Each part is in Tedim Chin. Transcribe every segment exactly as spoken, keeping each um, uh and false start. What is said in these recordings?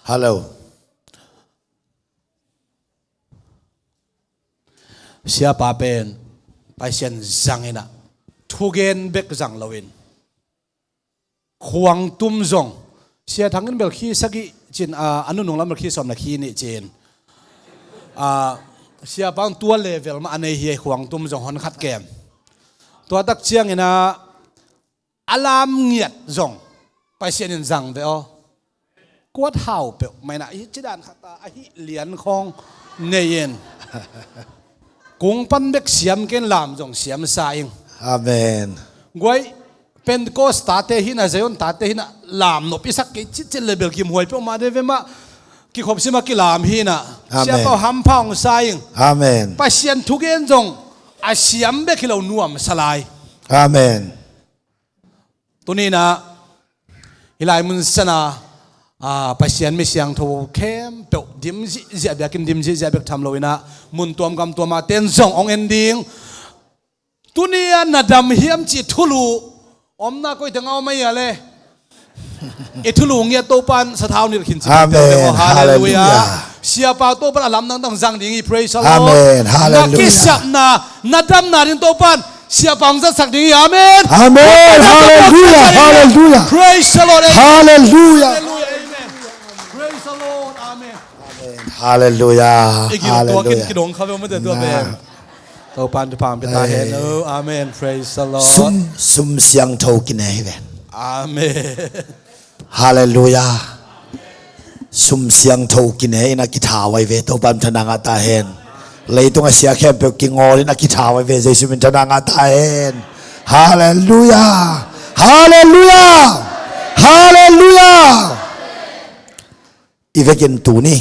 Hello. Siapa pen Pasian zang inah, thugen bek zang loin, khuangtum zong, Sia Thang in bel khi sagih cin, a, a nunung lam bel khi sawm na khi nih cin. A, Siapa tua level mah a nei hi, khuangtum zong hon khat kem. Tua tak cianginah a lam ngiat zong Pasian in zang ve aw. Kuat hau peuh mah inah, hih ci dan khat a, a hih lian khawng nei-in, kung pan bek siam ken lam zong siam sa ing. Amen. Guai, Pentecost tate hinah, Zion tate hinah lam nop i sak kei citcin le bel kimhuai peuh mah de ve mah, kikhop sim a kilam hinah. Amen. Siapa hampha hong sa ing. Amen. Pasian thugen zong a siam bek hi lo, nuam sa lai. Amen. Tuninah hih lai mun sana, a, Pasian mi siangtho khempeuh dim zihziah biakinn dim zihziah bek tham loinah, mun tuam gam tuam a ten zong hong en ding. Tuni a na dam hiam cih thulu omna koite ngau mai a le. I thulu ngiat Topan sathau nilh khin cih. Amen. Halleluia. Halleluia. Siapa Topan a lamdang dang zang ding hi. Praise the Lord. Amen. Halleluia. Na kisapna, na damna ding Topan Siapa hong zatsak ding hi. Amen. Amen. Halleluia. Halleluia. Praise the Lord. Halleluia. Halleluia. Amen. Praise the Lord. Amen. Halleluia. I gil tua kin kidong kha ve mate tua pen. Topan thupha pia ta hen. Oh, amen. Praise the Lord. Sum, sum siangtho kine hi ve. Amen. Halleluia. Sum siangtho kine in a kithau ai ve, Topan thana ngah ta hen. Leitung a sia khempeuh kingawl in a kithau ai ve, Jesu min thana ngah ta hen. Halleluia. Halleluia. Halleluia. I vekin tuni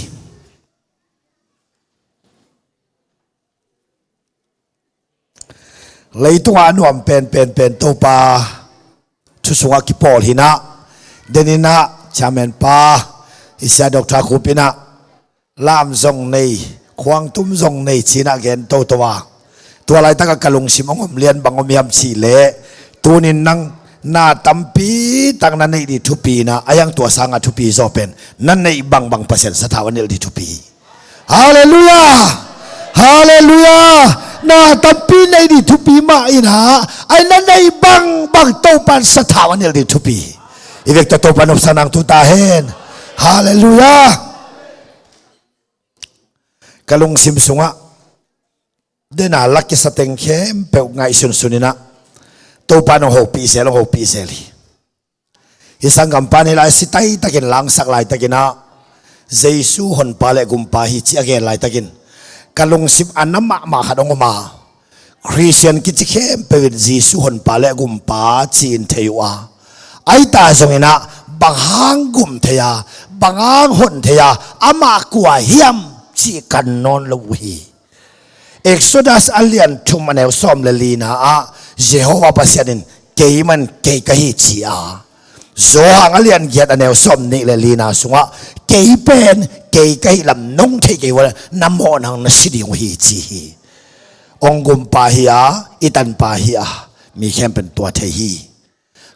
leitungah a nuam penpenpen Topa thu sungah kipawl hinah, deninah chairman pa i sia Doctor Khup inah lam zong nei, khuangtum zong nei cinah gen toto a, tua laitakah ka lungsim hong om lian bang om hiam cihleh, tunin nang na tampi tak na neih dih thupi inah, a hiang tua sangah thupi zaw pen na neih bangbang Pasian sathau a nilh dih thupi. Halleluia. Halleluia. Na tampi nei dih thupi mah inah, ai na neih bangbang Topan sathau a nilh dih thupi. I vek tawh Topan nopsa nang tu ta hen. Halleluia. Ka lungsim sungah dena lak kisa teng khempeuh ngaihsunsun inah, Topan hong hopih zel, hong hopih zel hi. Hih sanggam pan hih lai si taitakin langsak laitakinah, Jesu honpa le gumpa hi ci a gen laitakin ka lungsim a na mahmah khat hong om a, Khristian kici khempeuh in Jesu honpa le gumpa ci-in thei uh a, ahi ta zonginah bang hang gum thei a, bang hang hon thei a, amah kua hiam cih kan nawn lo uh hi. Exodus a lian thum a neu sawm le lina ah Jehovah Pasian in kei man kei ka hi ci a, Johan a lian giat a neu sawm nih le lina sungah kei pen kei ka hih lam nong thei kei uh a, na mawh nang na si ding uh hi ci hi. Hong gumpa hi a, i tanpa hi a, mi khempeuh in tua thei hi.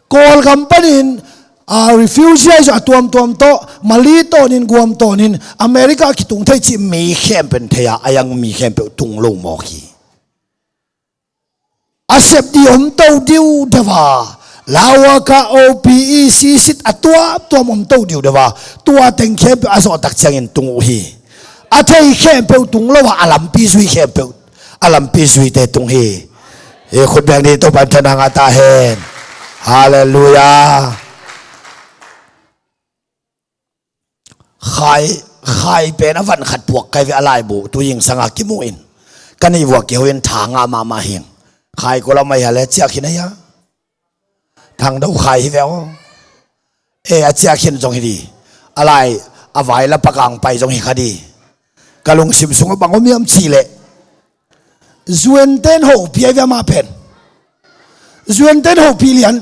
Kawlgam panin, a, refugee ahi zong a tuamtuam tawh, Mali tawnin, Guam tawnin, America a kitung thei cih mi khempeuh in thei a, a hiang mi khempeuh tung lo mawk hi. A sep dih om to diu deuh a, Lawaka, O P E, sisit a tuamtuam om to diu deuh a, tua teng khempeuh a zawh tak ciangin tung uh hi. A thei khempeuh tung lo a, a lampi zui khempeuh, a lampi zuite tung hi. I khut beng dih, Topa in thana ngah ta hen. Halleluia. Khai, khai pen a van khat puak kai ve, a laibu tu hing sanga kimu in, ka neih vuak kiho in tha ngah mahmah hing. Khai kua lam ahi a le ciah khin ahi a. Thangdo khai hi ve aw. E, a ciah khin zong hi di. A lai, a vai la pakang pai zong hi kha di. Ka lungsim sungah bang om hiam cihleh, Zuanten hopih ahi ve amah pen. Zuanten hopih lian.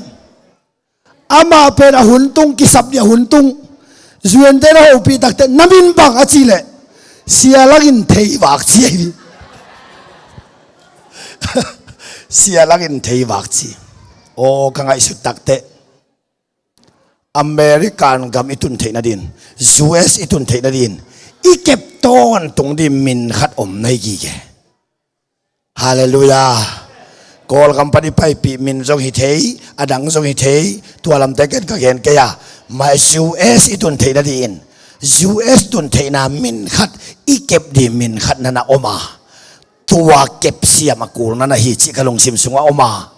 Amah pen a hun tung, kisap dih a hun tung. Zuanten a hopih takteh na min bang a cihleh, Sia Lang in thei vak ci ahi. Sia Lang in thei vak ci. Aw, ka ngaihsut takteh American gam i tun theih nadin, U S i tun theih nadin, i kep tawntung ding min khat om na hi gige. Halleluiah. Kawlgam pan i paipih min zong hi thei, a dang zong hi thei, tua lamte ken ka gen kei a, mah U S i tun theih nadin, U S tun theihna min khat, i kep ding min khat na na om a, tua kep siam a kul na na hi cih ka lungsim sungah om a.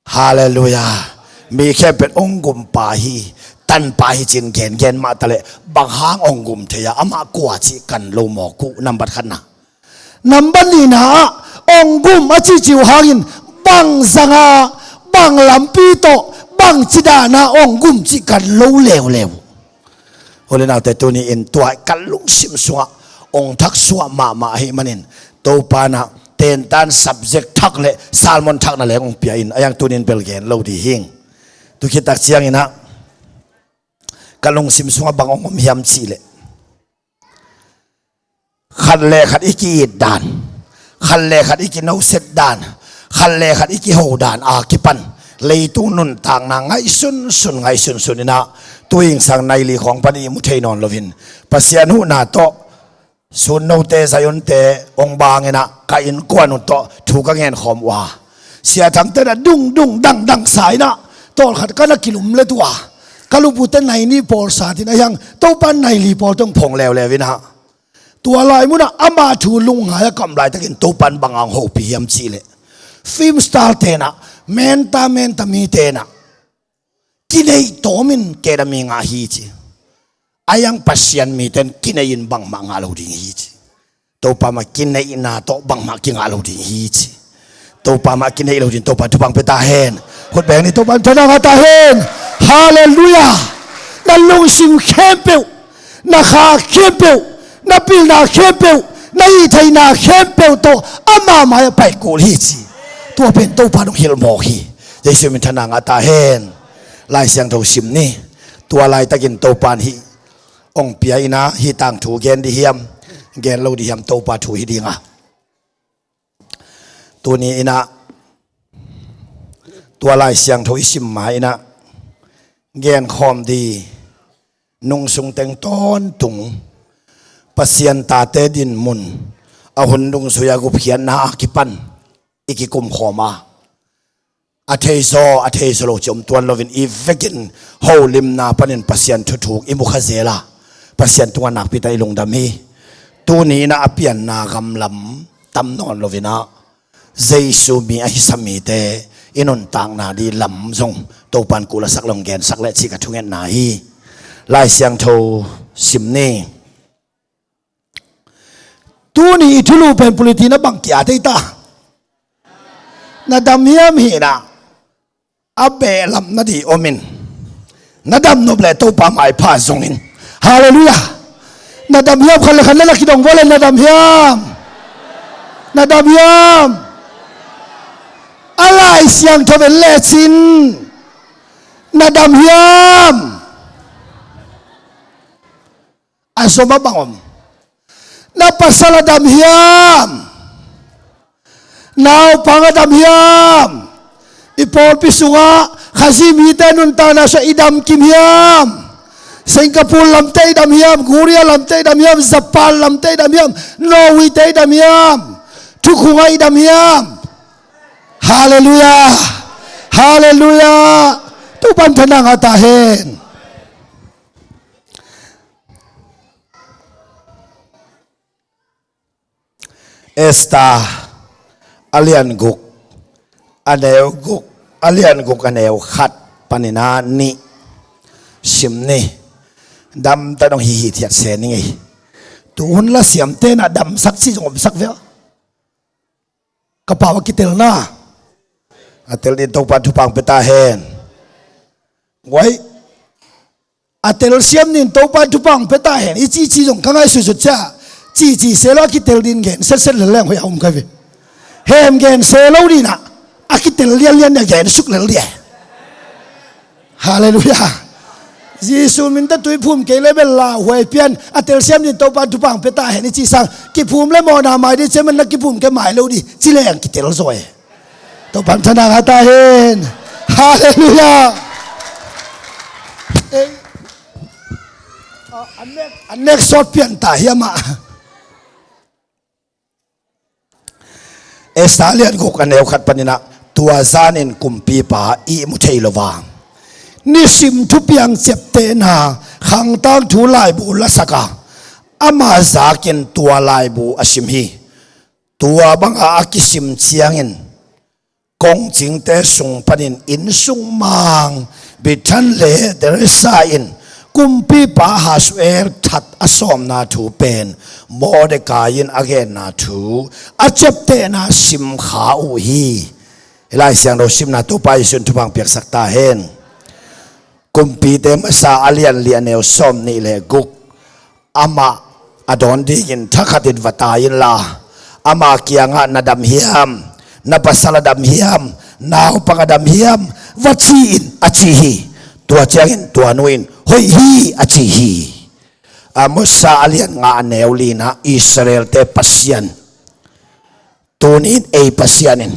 Halleluiah. Mi khempeuh hong gumpa hi, tanpa hi cin gengen mah taleh, bang hang hong gum thei a, amah kua cih kan lo mawk uh, nambat khatna. Nambat nihna ah, hong gum a cihcih uh hangin, bang zanga, bang lampi tawh, bang cidana hong gum cih kan lo leuleu. Holy naute, tuni-in tua ka lungsim sungah hong thaksuah mahmah ahih manin, Topa in ah tentan subject thak le sermon thak na leng hong pia in, a yang tuni-in bel gen lo ding hing. Tu khit tak ciangin ah ka lungsim sungah bang hong om hiam cih leh, khat le khat i ki-it dan, khat le khat i kinoset dan, khat le khat i kiho dan a kipan leitung nuntakna ngaihsunsun, ngaihsunsun in ah, tu zingsang nai li khawng pan i mu thei nawn loin, Pasian huhna tawh Sunnote, Zionte hong bang in ah, ka innkuan uh tawh thu ka ngen khawm uh a, Sia Thangte in ah dungdung dangdang sa in ah, tawlkhat ka na kilumlet uh a, ka lupute nai nih pawl sat in ah, a yang Topa in nai li pawlte hong phong leuleu in ah, tua lai munah ama thu lungngai a ka om laitakin Topa in bang hong hopih hiam cih leh, film star-te in ah, menta menta mite in ah, kineih tawmin kei na mi ngah hi ci. A yang Pasian mite in kineih in bangmah ngah lo ding hi ci. Topa mah kineihna tawh bangmah kingah lo ding hi ci. Topa mah kineih lo ding, Topa thupha pia ta hen. Khut beng ni, Topa thupha ngah ta hen. Halleluiah. Na lungsim khempeuh, na kha khempeuh, na pilna khempeuh, na hih theihna khempeuh tawh ama mai-ah pai kul hi ci. Tua pen Topa in hong hilh mawk hi. Jesu min thupha ngah ta hen. Lai Siangtho sim ni. Tua laitakin Topa in hih hong pia in ah, hih tangthu gen ding hiam, gen lo ding hiam, Topa thu hi ding a. Tuni in ah, tua Lai Siangtho i sim ma in ah, genkhawm ding, nungsung teng tawntung, Pasian tate dinmun, a hun nungzui a gupkhiatna a kipan i kikum khawm a, a theizaw, a theizaw lo ci om tuan loin, i vekin holimna panin Pasian thuthuk i mu kha zel a, Pasian tungah nakpi tak i lungdam hi. Tuni in ah a pianna gam lam tam nawn loin ah, Jesu mi a hisa mite i nuntakna ding lam zong Topa in kul a sak le hong gensak leh cih ka thungetna hi. Lai Siangtho sim ni. Tuni i thulu pen puliti na bang kia tei ta. Na dam hiam hi na, a beh lam na ding om in. Na dam nop leh Topa maipha zong in. Halleluiah. Na dam hiam, khat le khat na la kidong vua leh na dam hiam. Na dam hiam. A Lai Siangtho en lecin. Na dam hiam. A zom a bang om. Na pasal a dam hiam? Naupang a dam hiam? I pawlpi sungah Khazih mite nuntakna sungah i dam kim hiam? Singapore lamte i dam hiam? Korea lamte i dam hiam? Japan lamte i dam hiam? Norway te i dam hiam? Thukhunga i dam hiam? Halleluiah. Halleluiah. Topa in thupha ngah ta hen. Esther a lian guk, a neu guk, a lian guk a neu khat panin a nih sim ni. Damta dong hi hithiat se ni ngei. Tu hun la siamte na damsak ci zong omsak ve. Ka pau a kitelna. A tel ding Topa thupha pia ta hen. Guai. A telsiam nin Topa thupha pia ta hen. I cici zong ka ngaihsutsut cia. Cici se lo a kitel ding gen setset lel leng hoih a om kai ve. Hem gen se lo dina. A kitel lianlian nia gen suk lel dia. Halleluiah. Jesu min tawh tui phum kei le bel lauhuai pian, a telsiam nin Topa thupha pia ta hen i ci sang, kiphum le mawhna mai ding ciaman na kiphum kei mai lo ding ci leng kitel zaw e. Topa in thupha ngah ta hen. Halleluiah. Ei, a, a nek, a nek sawt pian ta hiam ah. Esther lian guk a neu khat panin ah, tua zanin kumpipa ihmu thei lo a, nisim thupiang ciaptehna khangtang thu laibu lasak a, ama zakin tua laibu a sim hi. Tua banga a kisim ciangin kongcingte sung panin innsung mang Bithan le Teresa in kumpipa Ahasuer that a sawmna thu pen Mordekai in a genna thu a ciaptehna simkha uh hi. Hih Lai Siangtho simna Topa Jesuh in thupha piaksak ta hen. Kumpite masa a lian li a neu sawm nih le guk. Amah a dawn dingin thakhatin va tai inla, ama kiangah na dam hiam, na pasal a dam hiam, naupang a dam hiam, va ci in a ci hi. Tua ciangin tua nu in hoih hi a ci hi. Amos a lian nga a neu lina, Israelte Pasian, tuni in ei Pasian in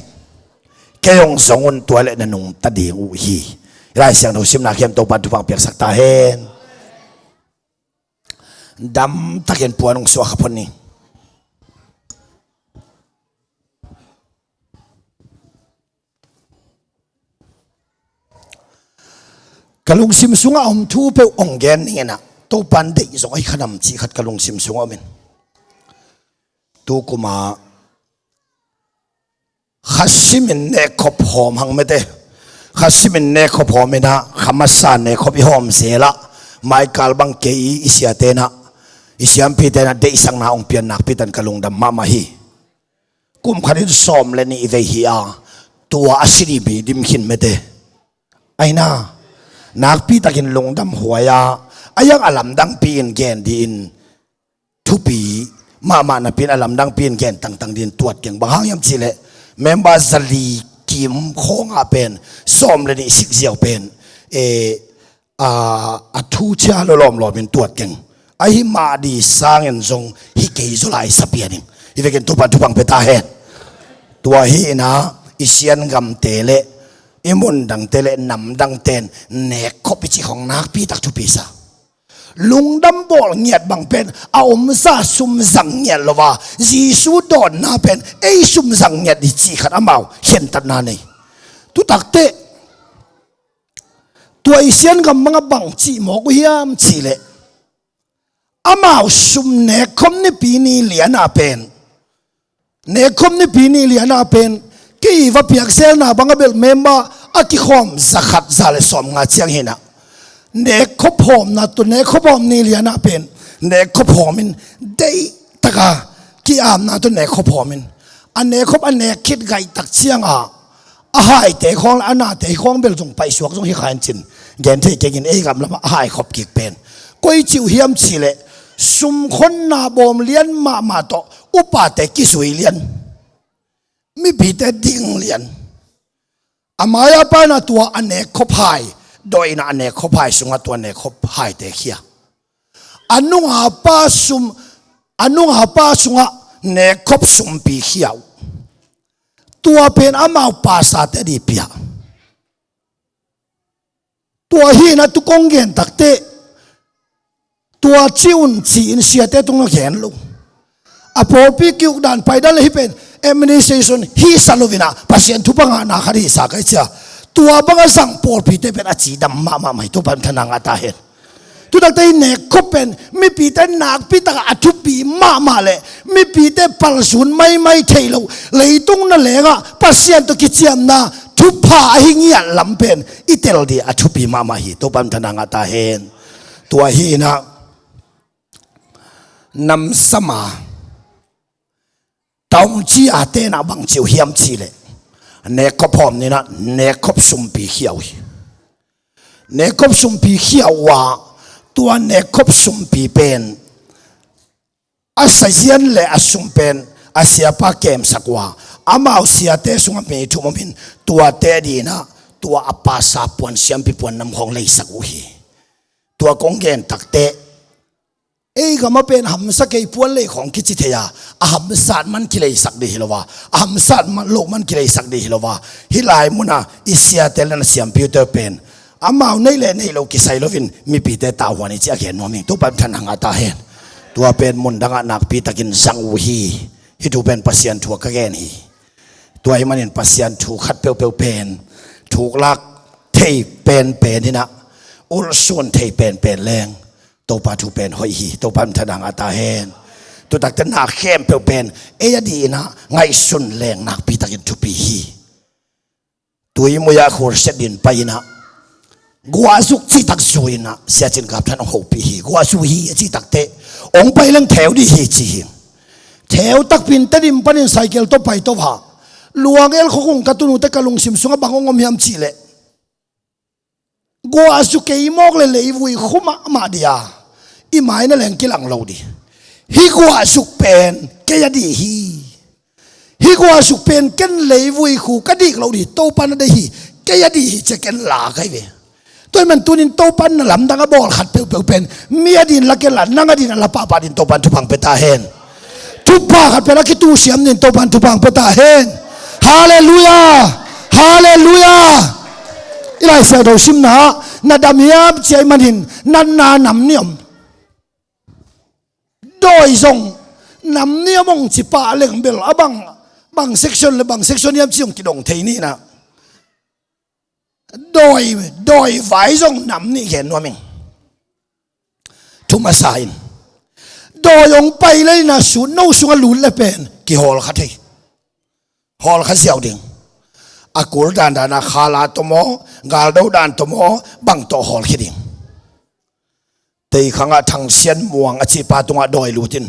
kei hong zong un, tua leh na nungta ding uh hi. Lai Siangtho simna khiam Topa thupha piaksak ta hen. Damtakin puan hong suak kha phot ni. Ka lungsim sungah a om thu peuh hong gen ning in ah, Topan deih zong ahi kha nam cih khat ka lungsim sungah om in. Tu kuma khasimin nekkhop hawm hang mete. Khasimin nekkhop hawm in ah, kha masa nekkhop i hawm zel ah, maikal bang kei i siate in ah, i siampite in ah deihsakna hong pian nakpi tan ka lungdam mahmah hi. Kum khat in sawm le nih vei hi a, tua a si dih mi dim khin mete. Aina, nakpi takin lungdam huai a, a yang a lamdangpi in gen dih in thupi mahmah napi in a lamdangpi in gen tangtang dih in tuat keng. Bang hang hiam cih leh member zali kim khawngah pen sawm le nih sik ziau pen, eh, a, a thu cia lo lawmlawm in tuat keng. Ahi mah dih sangin zong hi kei zaw lai sa pian ing. Hi vekin Topan thupha pia ta hen. Tua hi in ah, i sian gamte le i mun dangte le nam dangte in nekkhop i cih khong nakpi tak thupi sa. Lungdam bawl ngiat bang pen a omsa sum zang ngiat lo a, Jesu dawnna pen ei sum zang ngiat dih cih khat amau khentatna nei. Tu takteh tua i sian gam bangah bang cih mawk uh hiam cih leh, amau sum nekkhop nipi ni lian ah pen, nekkhop nipi ni lian ah pen, kei va piak zelna bangah bel member a kikhawm za khat za le sawm nga ciang hi in ah, nekkhop hawmna tawh, nekkhop hawm ni lian ah pen nekkhop hawm in, deih taka ki-apna tawh nekkhop hawm in, a nekkhop a nek khit gaih tak ciang ah, a haite khawng le a nate khawng bel zong paihsuak zong hi kha in cin, gen thei keng in, ei gam lamah a hai khop kik pen koi cih uh hiam cih leh, sumkhonna bawm lian mahmah tawh upate kizui lian, mipite ding lian. A mai-a pa in ah tua a nekkhop hai dawh in ah, a nekkhop hai sungah tua nekkhop haite khia. A nunga pa sum, a nunga pa sungah nekkhop sumpi khia uh. Tua pen amau pasate dih pia. Tua hi in ah tu kong gen takteh, tua ci un ci-in siate tungah gen lo. A pawlpi ki-uk dan, pai dan le hih pen administration hisa lo in ah, Pasian thupha ngahna khat hisa ka hi cia. Tua bangah zang pawlpite pen a cidam mahmah mai, Topan thana ngah ta hen. Tu takteh hih nekkhop pen mipite nakpi takah a thupi mahmah leh, mipite palsun maimai theih loh leitung nalengah Pasian tawh kiciamna thupha ahi ngiat lam pen i tel dih a thupi mahmah hi. Topan thana ngah ta hen. Tua hi in ah, namsama Taung ci a tenah bang ci uh hiam cih leh, nekkhop hawm ni in ah nekkhop sumpi khia uh hi. Nekkhop sumpi khia uh a, tua nekkhop sumpi pen a sazian le a sum pen a siapa kemsak uh a, amau siate sungah mi thum om in, tuate dih in ah tua a pasa puan, siampi puan nam khawng leisak uh hi. Tua kong gen takteh, ei gamah pen hamsa kei puan lei khawng kici thei a, a hamsat man kileisak dih hi lo a, a hamsat man, loh man kileisak dih hi lo a, hih lai munah i siate le na siampiute pen Amau neih le neih lo kisai loin mipite tauhuan hi ci a gen nuam ing. Topa in thang a ta hen. Tua pen mundangah nakpitakin zang uh hi. Hih thu pen Pasian thu a ka gen hi. Tua ahih manin Pasian thu khat peuhpeuh pen thuklak thei penpen in ah, ulsun thei penpen leng Topa thu pen hoih hi. Topa in thang a ta hen. Tutakte na khempeuh pen ei a dih in ah ngaihsun leng nakpitakin thupi hi. Tuimui ah khurset din pai in ah, guahzuk cihtak zui in ah Sia Cin Kap Than hong hopih hi. Guahzuk hi a cihtak teh hong pai leng theu dih hi ci hi. Theu takpi in Tedim panin cycle tawh pai tawh a, Luang El khua kong ka tun uh teh ka lungsim sungah bang hong om hiam cih leh, guahzuk kei mawk le leivui khu mahmah dih a, i mai na leng kilang lo dih. Hih guahzuk pen kei a dih hi. Hih guahzuk pen ken leivui khu ka dik lo dih, Topa na deih hi. Kei a dih hi ci a ken la ka hi ve. Tua ahih manin tunin Topa in na lamdang a bawl khat peuhpeuh pen mi a dih in la ken la, nang a dih in la pahpah ding Topa in thupha hong pia ta hen. Thupha khat pen a kituh siam ding Topa in thupha hong pia ta hen. Halleluiah. Halleluiah. I Lai Siangtho simna ah na dam hiam ci ahih manin natna nam nih om. Dawi zong nam nih om hong ci pah leng bel a bang, bang section le bang section hiam ci hong kidong thei ni in ah, dawi, dawi vai zong nam nih gen nuam ing. Thu masa in, dawi hong pai le in ah suit no sungah lut le pen kihawl kha thei. Hawl kha ziau ding. A kul dandan a khala tawh maw, galdo dan tawh maw, bang tawh hawl khia ding. Teikhangah Thang Sian Muang a cihpa tungah dawi lut in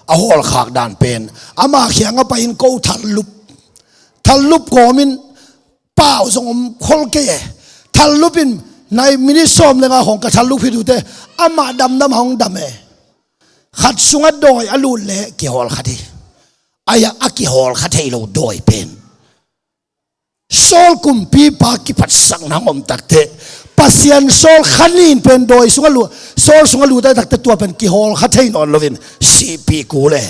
a hawlkhak dan pen, ama kiangah pai in ko thallup, thallup kawmin pau zong om khol kei e. Thallup in nai minute sawm le nga khawng ka thallup hi uh teh, amah damdam hong dam e. Khat sungah dawi a lut leh kihawl kha thei. Ai-ah a kihawl kha thei lo dawi pen Saul kumpipa kiphatsakna hong om takteh, Pasian Saul kha nin pen dawi sungah lut, Saul sungah lut a takteh tua pen kihawl kha thei nawn loin sihpih kul e.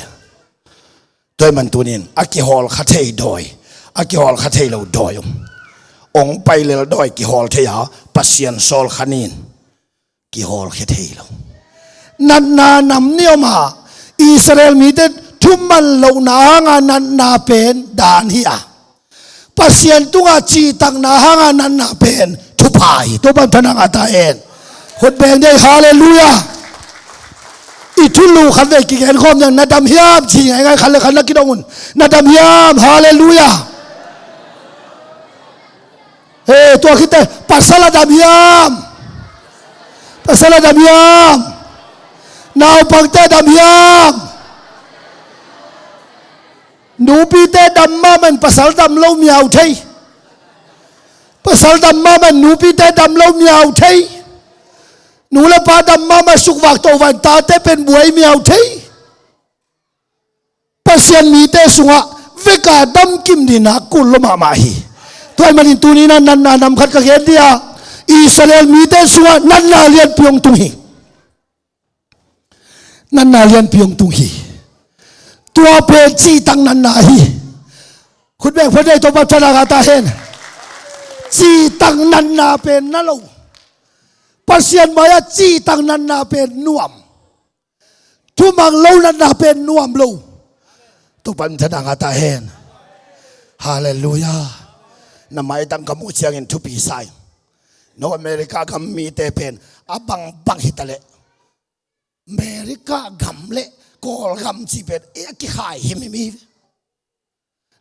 Tua ahih manin tunin a kihawl kha thei dawi, a kihawl kha thei lo dawi om. Hong pai lel dawi kihawl thei a, Pasian Saul kha nin kihawl kha thei lo. Natna nam nih om a, Israel mite thuman lohna hanga natna pen daan hi a, Pasian tunga cihtakna hanga natna pen thupha hi. Topa in thang a ta hen. Khut beng dih, halleluiah. I thulu khat vei kigen khawm ding, na dam hiam ci ngaingai, khat le khat na kidong un. Na dam hiam, halleluiah. He, tua khit teh, pasal a dam hiam? Pasal a dam hiam? Naupangte a dam hiam? Nupite dam mahmah in pasal dam lo miau thei. Pasal dam mahmah in nupite dam lo miau thei. Nu le pa dam mahmah in sukvak tohvak in tate pen buai miau thei. Pasian mite sungah veka damkim ding a kul lo mahmah hi. Tua ahih manin tuni-in ah natna nam khat ka gen dih a, Israel mite sungah natna lianpi hong tung hi. Natna lianpi hong tung hi. Tua pen cihtak natna hi. Khut beng phat dih, Topa thang a ta hen. Cihtak natna pen na lo. Pasian mai-ah cihtak natna pen nuam. Thuman lo natna pen nuam lo. Topa in thang a ta hen. Halleluiah. Na maitang ka muh ciangin thupi sa ing. No, America gam mite pen a bangbang hi ta leh, America gam le Kawlgam cih pen ei a kikhai himhim hi.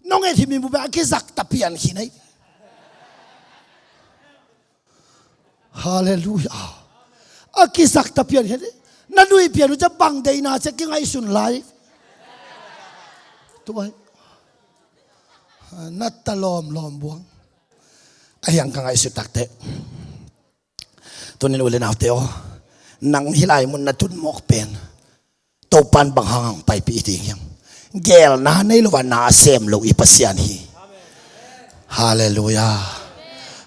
Nong et himhim uh pen a kizak ta pian khin hi. Halleluiah. A kizak ta pian khin hi. Na nuih pian uh ciang bang deihna ciang kingaihsun lai. Tua hi. Na ta lawmlawm buang. A hiang ka ngaihsut takteh, tunin u le naute aw, nang hih lai mun na tun mawk pen Topa in bang hang hong paipih ding hiam? Geelna nei lo a na a sem lo i Pasian hi. Halleluiah.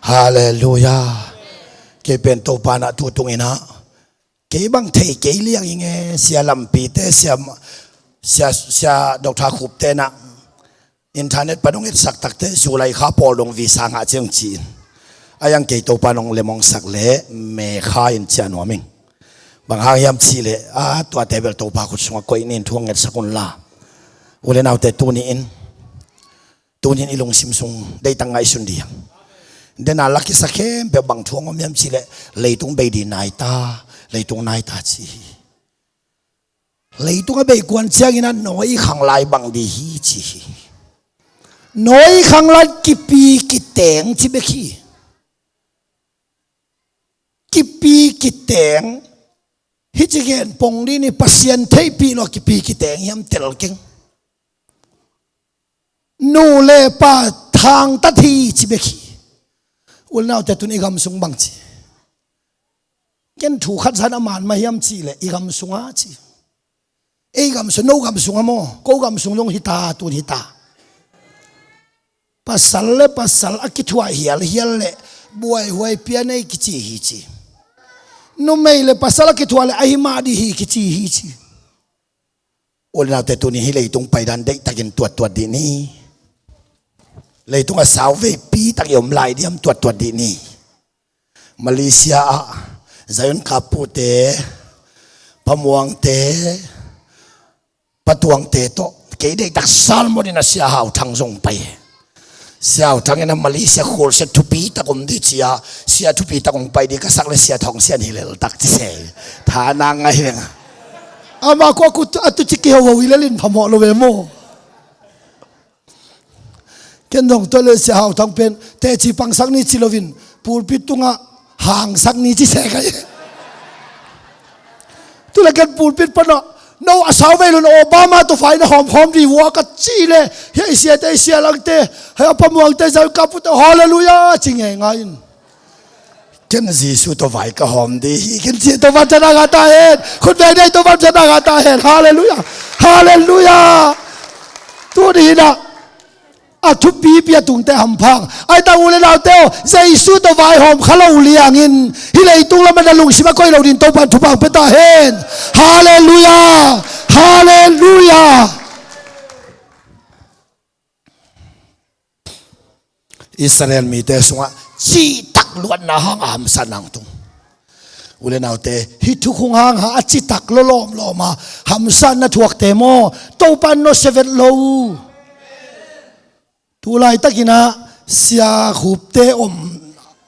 Halleluiah. Kei pen Topa in ah tu tungin ah, kei bang thei kei liang hi nge, Sia Lampi te, Sia, Sia, Sia Doctor Khup te in ah internet pan hong etsak takteh, July kha pawl dong visa ngah ciang ci-in, A iang kei Topa nong lem hong sak le mekha in ciah nuam ing. Bang hang hiam cihleh a tuate bel Topa khut sungah koih nin thu hong ngetsak unla. U le naute tuni in, tuni in i lungsim sung deihtak ngaihsun dih hang. Dena lakisa khempeuh bang thu hong om hiam cihleh leitung bei dih nai ta, leitung nai ta ci hi. Leitung a bei kuan ciangin a Noah i khanglai bang dih hi ci hi. Noah i khanglai kipi kiteng ci bek hi. Kipi kiteng hi ci gen pong dih ni Pasian theihpih lo kipi kiteng hiam tel keng. Nu le pa thangtat hi ci bek hi. U le naute tun i gam sung bang ci. Ken thu khat zan a man mah hiam cihleh i gam sunga ci. Ei gam sung, no gam sunga maw, ko gam sung zong hita, tun hita. Pasal le pasal a kithuah hialhial le buaihuai pia nei kici hi ci. Numei le pasal a kithuah le ahi mah dih hi kici hi ci. U le naute tuni hi leitung paidan deihtakin tuattuat dih ni. Leitung a sau veipi tak i om lai diam tuattuat dih ni. Malaysia ah Zion kappute, Pa Muangte, Pa Tuangte tawh kei deihtak salmon in a Sia Hau Thang zong pai. Sia Hau Thang in a Malaysia khualsia thupi tak om dih cia, sia thupi tak hong pai dih ka sak le sia thong sian hi leltak ci se. Thana ngai hi veng. Ama ko a tuci kihoho hi lelin phamawh lo ve maw? Ken dong tua le Sia Hau Thang pen teci pangsak ni ci loin pulpit tungah hangsak ni ci se kai. Tule ken pulpit panah no a sau vei lun Obama tawh vai na hawmkhawm dih vua ka ci le hia i siate i sia langte hia Pa Muangte Zion kappute halleluia ci ngeingai in. Ken Jesu tawh vai ka hawm dih hi ken ci. Topa thana ngah ta hen. Khut vei nei Topa thana ngah ta hen. Halleluia. Halleluia. Tuni hinah a thupipi a tungte hampha. Ai ta u le naute aw, Jesu tawh vai hawm kha lo liangin hi leitung lamah na lungsim a koih lo din Topa thupha pia ta hen. Halleluia. Halleluia. Israel mite sungah cihtak luatna hanga hamsatna hong tung. U le naute, hih thukhung hanga a cihtak lawlawm lawma hamsatna thuakte maw, Topa in nawsia vet lo. Tulaitakinah Sia Khupte om,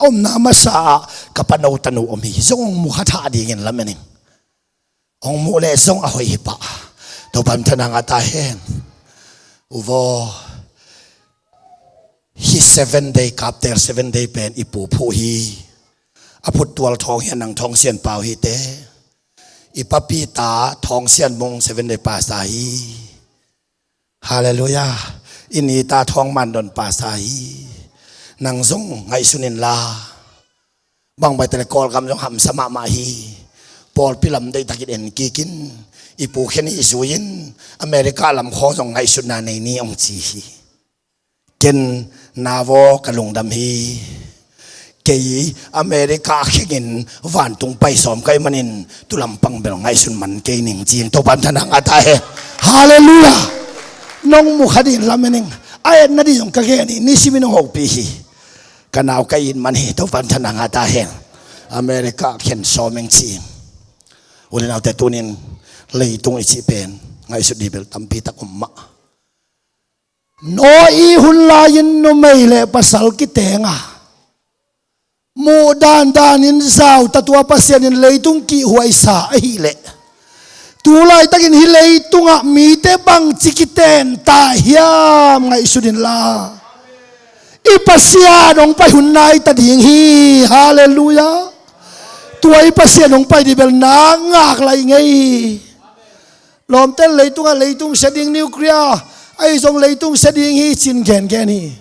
omna masa ah ka pano tanu om hi. Zong hong mukha thah dingin lamen ing. Hong muh leh zong a hoih hi pah. Topa in thana ngah ta hen. Uvaw, hih seven day kaptel seven day pen i pu phuh hi. A phuttual thawng hi a nang thawng sian pau hi te. I papi ta thawng sian mung seven day pasta hi. Halleluia. I nita thawng mandon pasa hi. Nang zong ngaihsun inla. Bangbai tele Kawlgam zong hamsa mahmah hi. Pawlpi lam deihtakin en kikin i pu khen i zui in America lam khawng zong ngaihsutna nei ni hong ci hi. Ken navaw ka lungdam hi. Kei America khengin vantung pai sawm ka hih manin tulampang bel ngaihsun man kei ning ci-in Topa in thana ngah ta hen. Halleluia. Nong mu kha ding lamen ing. A etna ding zong ka gen hi. Nisimin hong hopih hi. Ka nau ka it man hi. Topa in thana ngah ta hen. America khen sawm ing ci-in. U le naute tunin leitung i cih pen ngaihsut dih bel tampi tak om mah. Noah i hun lai-in numei le pasal kitenga muh dandanin zauta tua Pasian in leitung kihhuaisa ahileh tulaitakin hih leitungah mite bangci kiten ta hiam ngaihsun inla. I Pasian hong pai hun nai ta ding hi. Halleluia. Tua i Pasian hong pai dih bel na ngak lai ngei hi. Lawmte leitungah leitung sia ding nuclear ahi zong leitung sia ding hi cin gengen hi.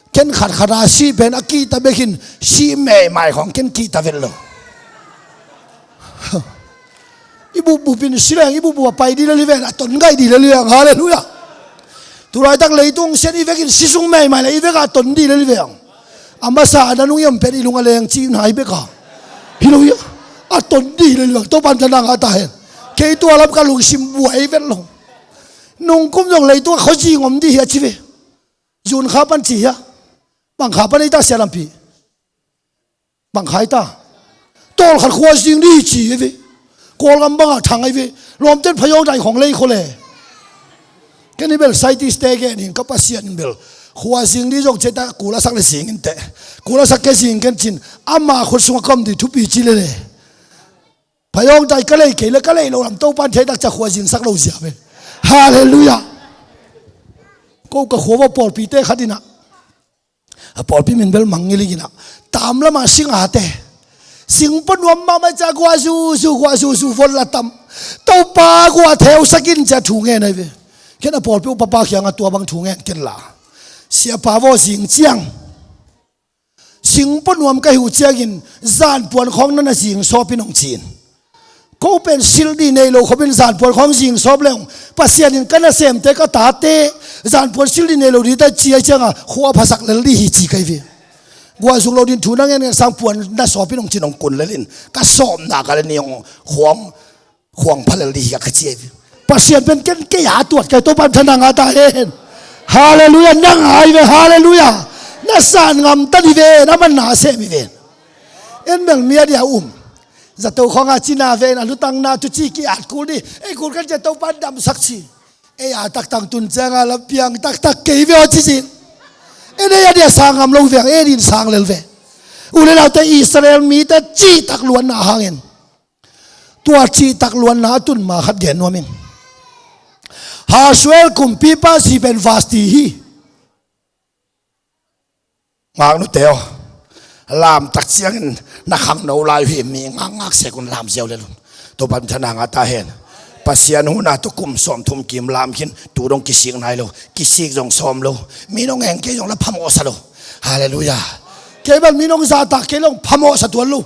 Ken khatkhat a sih pen a kihta bekin sih meimai khawng ken kihta vet lo. I bupbup in si leng i bupbup a pai dih lel hi veng a ton ngaih dih lel hi veng. Halleluia. Tulaitak leitung sia dih vekin si sung meimai le i vekah a ton dih lel hi veng. A masa a nanung i om pen i lung a leng cih nai beka hi lo hi a ton dih lel hi veng. Topa in thana ngah ta hen. Kei tua lam ka lungsim buai vet lo. Nungkum zong leitung a khuazing om dih hi a ci ve. Zun kha pan ci hi a. Bang kha pan ei ta sia lampi. Bang khai ta? Tawlkhat khua zing dih hi ci hi ve. Kawlgam bangah thang hi ve. Lawmten phayawng dai khong lei khua le. Ken hi bel scientist te gen in ka Pasian in bel khua zing dih zong ciah ta kul a sak le zing in teh. Kul a sak ke zing ken cin ama khut sungah ka om dih thupi ci le le. Phayawng dai ka lei kei le ka lei lo lam Topan thei tak ciah khua zing sak lo zia ve. Halleluiah. Ko ka khua va pawlpi te khat in ah. A pawlpi min bel Mangngilh in ah, tam lamah singate, singpaw nuam mahmah ciah gua zuzu gua zuzu von la tam. Topa gua theusak in ciah thu ngen ahi ve. Ken a pawlpi upapa kiangah tua bang thu ngen ken la. Siapa vaw zing ciang, singpaw nuam ka hi uh ciangin zanpuan khawng na na zing sawp in hong ci in. Ko pen silh dih nei lo khop in zanpuan khawng zing sawp leng Pasian in ka nasemte ka tate zanpuan silh dih nei lo dih ta ci a ciangah khua phasak lel dih hi ci ka hi ve. Guah zuk lo din thu na ngen ngen sang puan na sawp in hong cin hong kun lel in ka sawpna ka le ni hong khuang khuang pha lel dih hi ka ci a hi ve. Pasian pen ken kei a tuat ka hi Topan thana ngah ta hen. Halleluiah nang a hi ve halleluiah. Na san ngam ta dih ven a man na sem hi ven. En bel mi a dia um. Zato khawngah cina ve in a lutangna tu ci ki-at kul dih. Ei kul kan zato pan damsak ci. Ei a taktak tun ciangah la piang taktak kei ve aw ci ci. En ei a dia sang ngam lo veng ei din sang lel ve. U le naute Israel mite cihtak luanna hangin tua cihtak luanna a tun ma khat gen nuam in. Hasuel kumpipa zi pen Vasti hi. Ngaknute aw, lamtak ciangin na khangno lai uh hi mi ngakngak sek un lam ziau lel un. Topan thana ngah ta hen. Pasian huna tu kum sawmthum kim lam khin tu dong kisik nai lo, kisik zong sawm lo. Mi nong heng kei zong la phamawhsa lo. Halleluiah. Kei bel mi nong zahtak kei long phamawhsa tuan lo.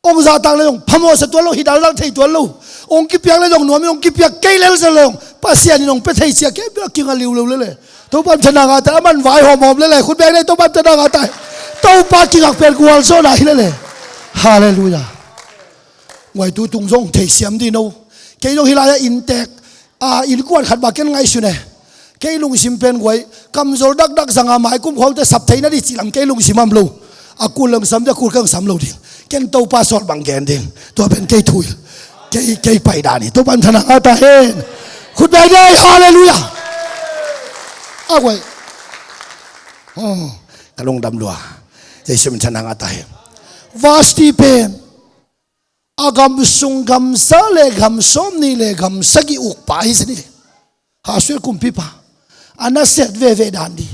Ong zahtak le zong phamawhsa tuan lo, hi daldak thei tuan lo. Ong kipiak le zong nuam in ong kipiak kei lel zel le zong Pasian in ong pia thei cia kei bia kinga liu lo lele. Topan thana ngah ta a man vai hawmhawm lele khut beng nei Topan thana ngah ta. Topa kingak pen gualzawhna hi lele. Halleluiah. Guai tu tung zong thei siam dih no. Kei zong hi lai-ah inntek a innkuan khat bak ken ngaihsun e. Kei lungsim pen guai kamzol dakdak zanga maikum khawngte sap theina dih cih lam kei lungsim am lo. A kul leng sam dih a kul keng sam lo ding. Ken Topa sawt bang gen ding tua pen kei thuil. Kei kei pai dan hi Topan thana ngah ta hen. Khut beng dih halleluiah. A guai. Ka lungdam lua. Jesu min thana ngah ta hen. Vasti pen a gam sung gam za le gam sawm nih le gam sagih ukpa hi zen hi. Hasuel kumpipa a naset veve dan dih.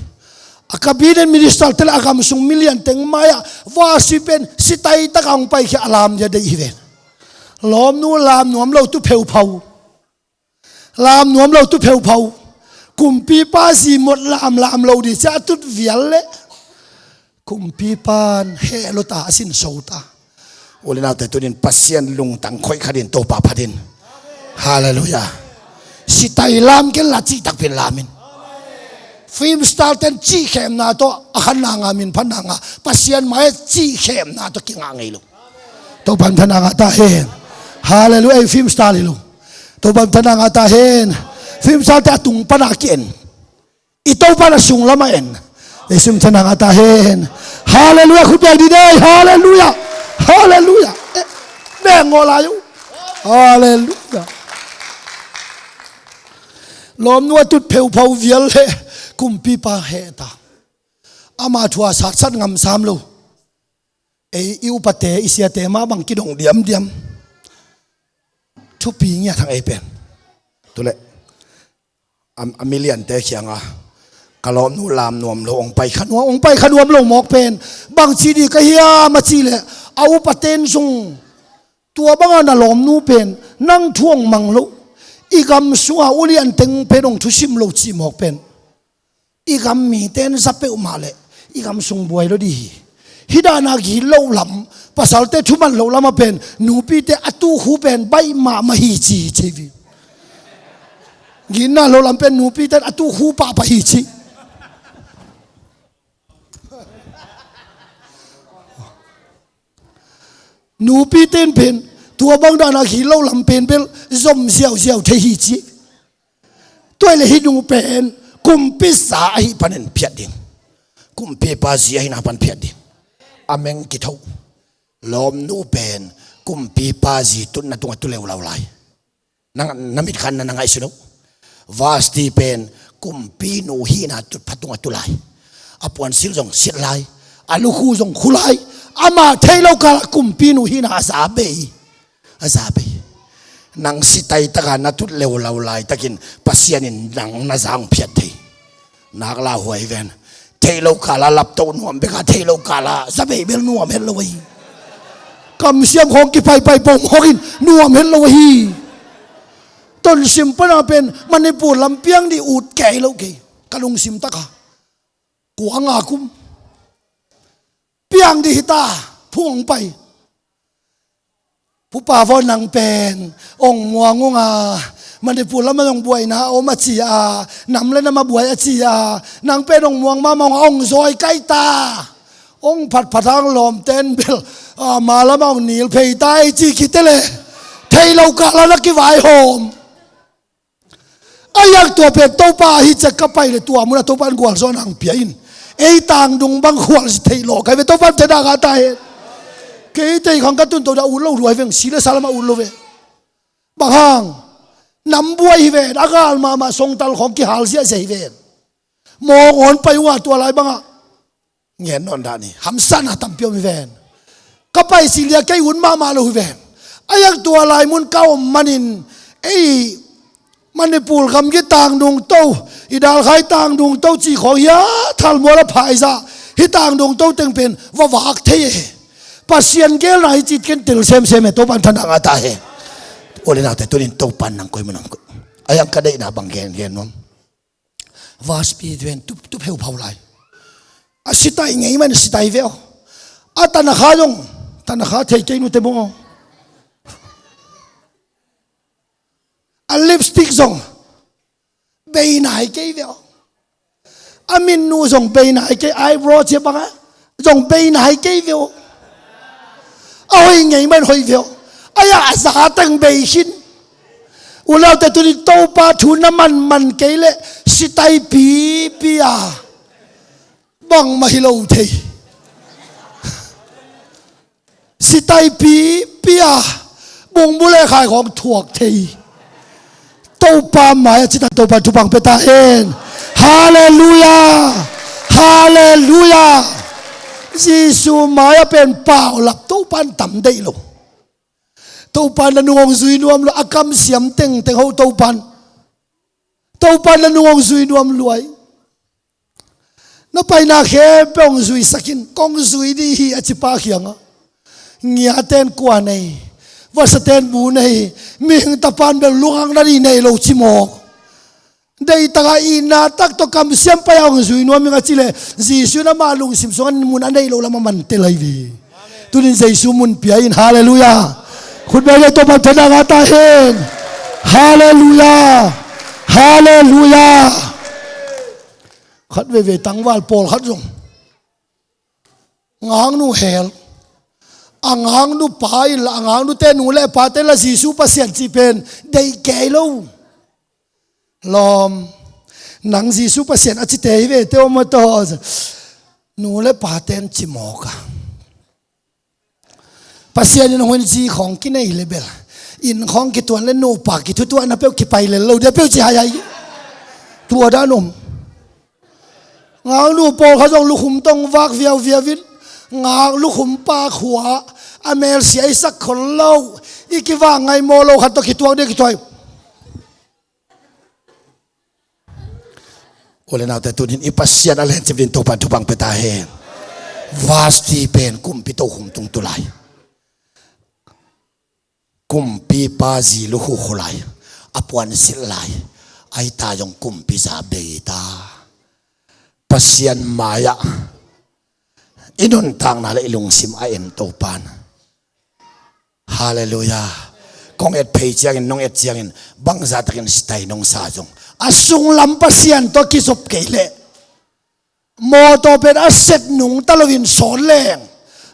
A cabinet minister te le a gam sung milian teng mai-ah Vasti pen sitai taka hong paikhia a lam dia deih hi ven. Lawmnu lam nuam lo tu pheuphau. Lam nuam lo tu pheuphau. Kumpipa zi mot lamlam lo dih cia a tut vial le kumpipan heh lo ta a sinso ta. U le naute tunin Pasian lungtang khoih khatin Topa phatin. Halleluiah. Sitai lam ken la cihtak pin lamin. Film star ten cihkhemna tawh a khanna nga min phanna nga Pasian mai cihkhemna tawh kingah ngei lo. Topan thana ngah ta hen. Halleluiah. Ei film star hi lo. Topan thana ngah ta hen. Film star te a tung pana ki-en. I Topan a sung lama en. Ei film thana ngah ta hen. Halleluiah. Khut beng dih dei. Halleluiah. Halleluiah. Eh, beng ngaw lai uh. Halleluiah. Lawmnu a tut pheuphau vial le kumpipa heh ta. Ama thua satsat ngam sam lo. Ei i upate i siate mah bang kidong diamdiam. Thupi ngiat hang ei pen. Tule a miliante kianga ka lawmnu lam nuam lo ong pai kha nuam ong pai kha nuam lo mawk pen bang ci dih ka hiam a cih leh a upaten zong tua banga na lawmnu pen nang thu ong mang lo i gam sunga ulian teng pen ong thusim lo cih mawk pen. I gam mite in za peuhmah leh i gam sung buai lo dih hi. Hih dana gih loh lam pasalte thuman loh lamah pen nupite a tukhu pen baih mahmah hi ci hi ci hi. Gihna loh lam pen nupite in a tukhu pahpah hi ci. Nupite in pen tua bang dana gih loh lam pen bel zom ziauziau thei hi ci. Tua hi le hih nu pen kumpi za ahi panin phiat ding. Kumpipa zi ahina pan phiat ding. A meng kitho. Lawmnu pen kumpipa zi tutna tungah tu leulau lai. Na, na mitkhanna na ngaihsun uh. Vasti pen kumpinu hihna tutpha tungah tu lai. A puansilh zong silh lai. A lukhu zong khu lai. Amah theih loh kalah kumpinu hihna a za bei. A za bei. Nang sitai taka na tut leulau laitakin Pasian in nang na za hong phiat thei. Nak lauhuai ven. Theih loh kala laptoh nuam beka, theih loh kala za bei bel nuam het lo ahi. Kamsiam khawng kipaipai pawng mawkin nuam het lo ahi. Tonsim pana pen Manipur lam piang dih ut kei lo kei. Ka lungsim taka. Kua nga kum. Piang dih hita. Phung hong pai. Pupa vaw nang pen ong muang ung a, Manipur lamah ong buaina a om a ci a, nam le nam a buai a ci a, nang pen ong muang mahmah ung a, ong zawi kai ta. Ong phatphat hang lawmten bel a, ma lamah ong nil phei ta ei ci khite le. Thei lo kala na kivaihawm. A yak tua pen Topa ahi ciang ka pai le tua munah Topa in gualzawhna hong pia in. Ei tangdung bang khualzi theih lawh kai ve Topa in thena ngah ta hen. Kei tei khang ka tun to dah ut lo luai veng si le sa lamah ut lo ve. Bang hang nambuai hi ven a gal mahmah songtal khawng kihal ziahziah hi ven. Mawng awn pai unga tua lai bangah ngen nawn dah ni. Hamsatna tampi om hi ven. Ka paisih lia kei un mahmah lo hi ven. A yak tua lai mun ka om manin ei Manipur gamgi tangdung to, i dalkhai tangdung to cih khawng hi a thalmual a phaizah hi tangdung to teng pen va vak thei e. Pasian gelna hi cih ken tel semsem e Topan thanang a ta he. Ole naute tunin Topan nang koi mu nang koi. A yang ka deihna bang gen gen nuam. Vaspi ven tup tup heu phau lai. A sitai ngei man sitai veo. A tanakha zong tanakha thei kei nute bong. A lipstick zong bei nai kei veo. A minnu zong bei nai kei eyebrow cia banga zong bei nai kei veo. A hoi ngei man hoi veo. A ya a za teng bei khin. U laute tuni Topa thu na manman kei le sitai pipi a bangmah hi lo thei. Sitai pipi a bungbu le khai khawng thuak thei. Topa mai a citan Topa thupang pia ta hen. Halleluia. Halleluia. Jesu mai a pen paulap Topan tam deih lo. Topan na nung hong zui nuam lo a kamsiam tengteng ho Topan. Topan na nung hong zui nuam luai. Na paina khempeuh hong zuisakin kong zui dih hi a cipa khianga ngiaten kua nei, vasaten bu nei, mihing tapan bel lunghang na dih nei lo cimawk. Deitaka ihna tak tawh kamsiam pai a hong zui nuam ing a cileh Jesu in amah lungsim sungah mun a neih loh lamah mantel ahi ve. Tunin Jesu mun pia in halleluia. Khutbeng le Topa thena ngah ta hen. Halleluia. Halleluia. Khat veve tangval pawlkhat zong ngaknu hel a ngaknu pa in la a ngaknute nu le pate la Jesu Pasian cih pen deih kei lo. Lawm nang Jesu Pasian a cite hi ve te om a taw nu le paten cimawk a Pasian in hong in zi khawng kinei le bel inn khawng kituan le nupa kithutuahna peuh kipai lel lo dia peuh ci haihai. Tua dan om. Ngaknu pawlkhat zong lukhum tawh vak viauviau in ngak lukhum pa khua a melsia i sak khol lo i kivak ngaih mawh lo khat tawh kituak dia kituai. U le naute tunin i Pasian a lencip din Topan thupang pia ta hen. Vasti pen kumpi tokhum tung tu lai. Kumpipa zi lukhu khu lai. A puan silh lai. A hita zong kumpi za bei ta. Pasian mai-ah i nuntakna le i lungsim a en Topan. Halleluia. Kong et phei ciangin nong et ciangin bangzah takin sitai nong sa zong a sunglam Pasian tawh kizop kei leh mawtaw pen a set nungta loin sawn leng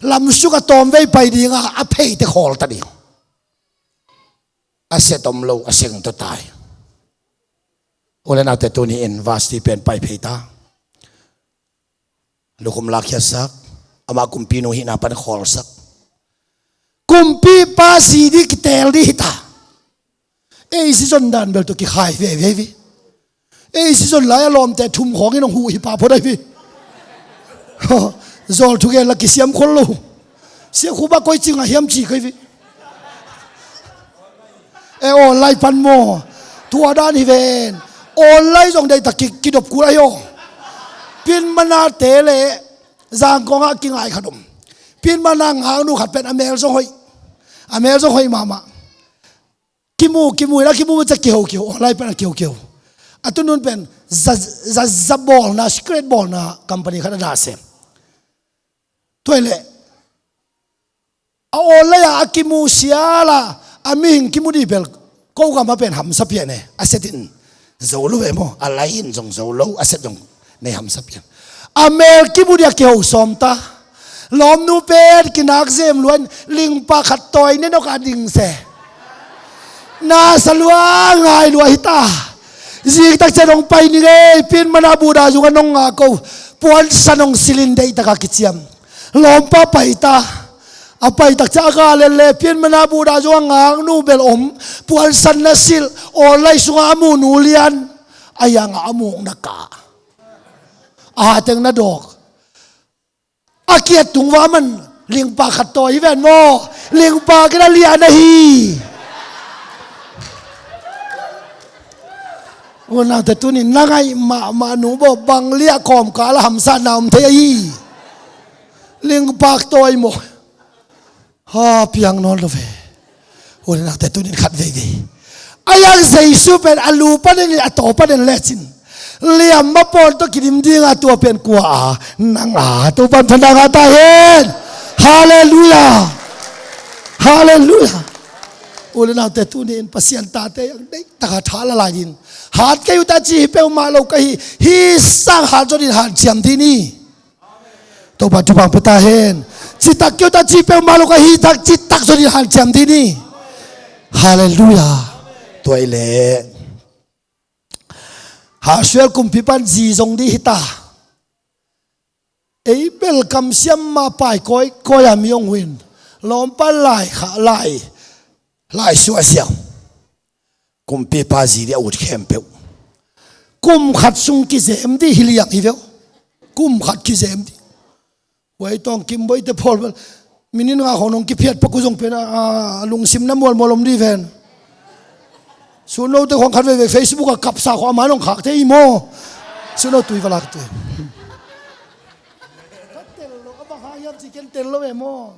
lamsuk a tawmvei pai dinga a pheite khawlta ding. A set om lo a seng tawh tai. U le naute tuni in Vasti pen pai phei ta. Lukhum lakkhiatsak, amah kumpinu hihna pan khawlsak. Kumpipa zi ding kitel ding hi ta. Ei zi zon dan bel tawh kikhai veve hi. Ei zi zon lai a lawmte thum khawngin hong huh hi pah phot ahi hi. Zawl thugen la kisiam khol lo. Sia khu ba koi cing a hiam ci koi vi. E aw lai pan maw. Tua dan hi ven. Aw lai zong dei ta ki, kidop kul ahi aw. Pin mana te le zangkong a kingai khat om. Pin mana ngaknu khat pen a mel zong hoih. A mel zong hoih mahmah. Kimu, kimu, ina kimu ca kiho, kiho, online pen a kiho, kiho. A tunun pen, za, za, za bawlna, secret bawlna company khat a na sem. Tua hi leh, a online a, a kimu siala, a mihing kimu dih bel, ko gam a pen hamsa pian e, a set in. Zo lo ve maw, a lai in zong zo lo, a set zong nei hamsa pian. A mel kimu dih a kiho sawm ta. Lawmnu pen kinak zem luan, lingpa khat tawi ne nawk a ding se. Na sa lua ngai lua hi ta. Ziktak cian hong pai ni ngei, pin mana buda zung a nong nga ko. Puansan hong silin deih taka kiciam. Lawmpa pai ta. A pai tak cian a ga lel le, pin mana buda zung a ngaknu bel om. Puansan na silh, aw lai sunga a mu nu lian. A yanga a mukna ka. A hateng na dawk. A kiat tung va man, lingpa khat tawi hi ven maw. Lingpa kina lian ahi. Unau te tunin na ngaih mahmah nu baw bang liah kawmkal a hamsatna om thei ahi. Lingpa tawi maw. Ha, piang nawn lo ve. Ule naute tunin khat veivei. A yang Jesu pen a lu panin a taw panin lecin. Liam ma pawn tawh kidim dinga tua pen kua a nang a Topan thanang a ta hen. Halleluia. Halleluia. Ule naute tunin Pasian tate yang deihtaka tha la lai din. Hat kei uh ta ci hi peuhmah lo ka hi. Hi sang hat zo din hat ciam din hi. Topa thupha pia ta hen. Citak keu ta ci peuhmah lo ka hi tak citak zo din hanciam dih ni. Halleluia. Tua i le. Hasuel kumpipan zi zong dih hi ta. Ei bel kamsiam mah pai koi koi a mi hong huin. Lawmpa lai kha lai. Lai suah siang. Kumpipa zi dih a ut khempeuh. Kum khat sung kizem dih hi liang hi veu. Kum khat kizem dih. Huai tawng Kim Boite pawl bel. Minin nga khong nong kiphiat pak uh zong pen a, a lungsim na mualmual om dih ven. Sun lote khong khat veivei Facebook a kapsa khong a ma nong khak thei hi maw. Sun lo tui va lak tui. Ka tel lo, a bang hang hiam ci ken tel lo e maw.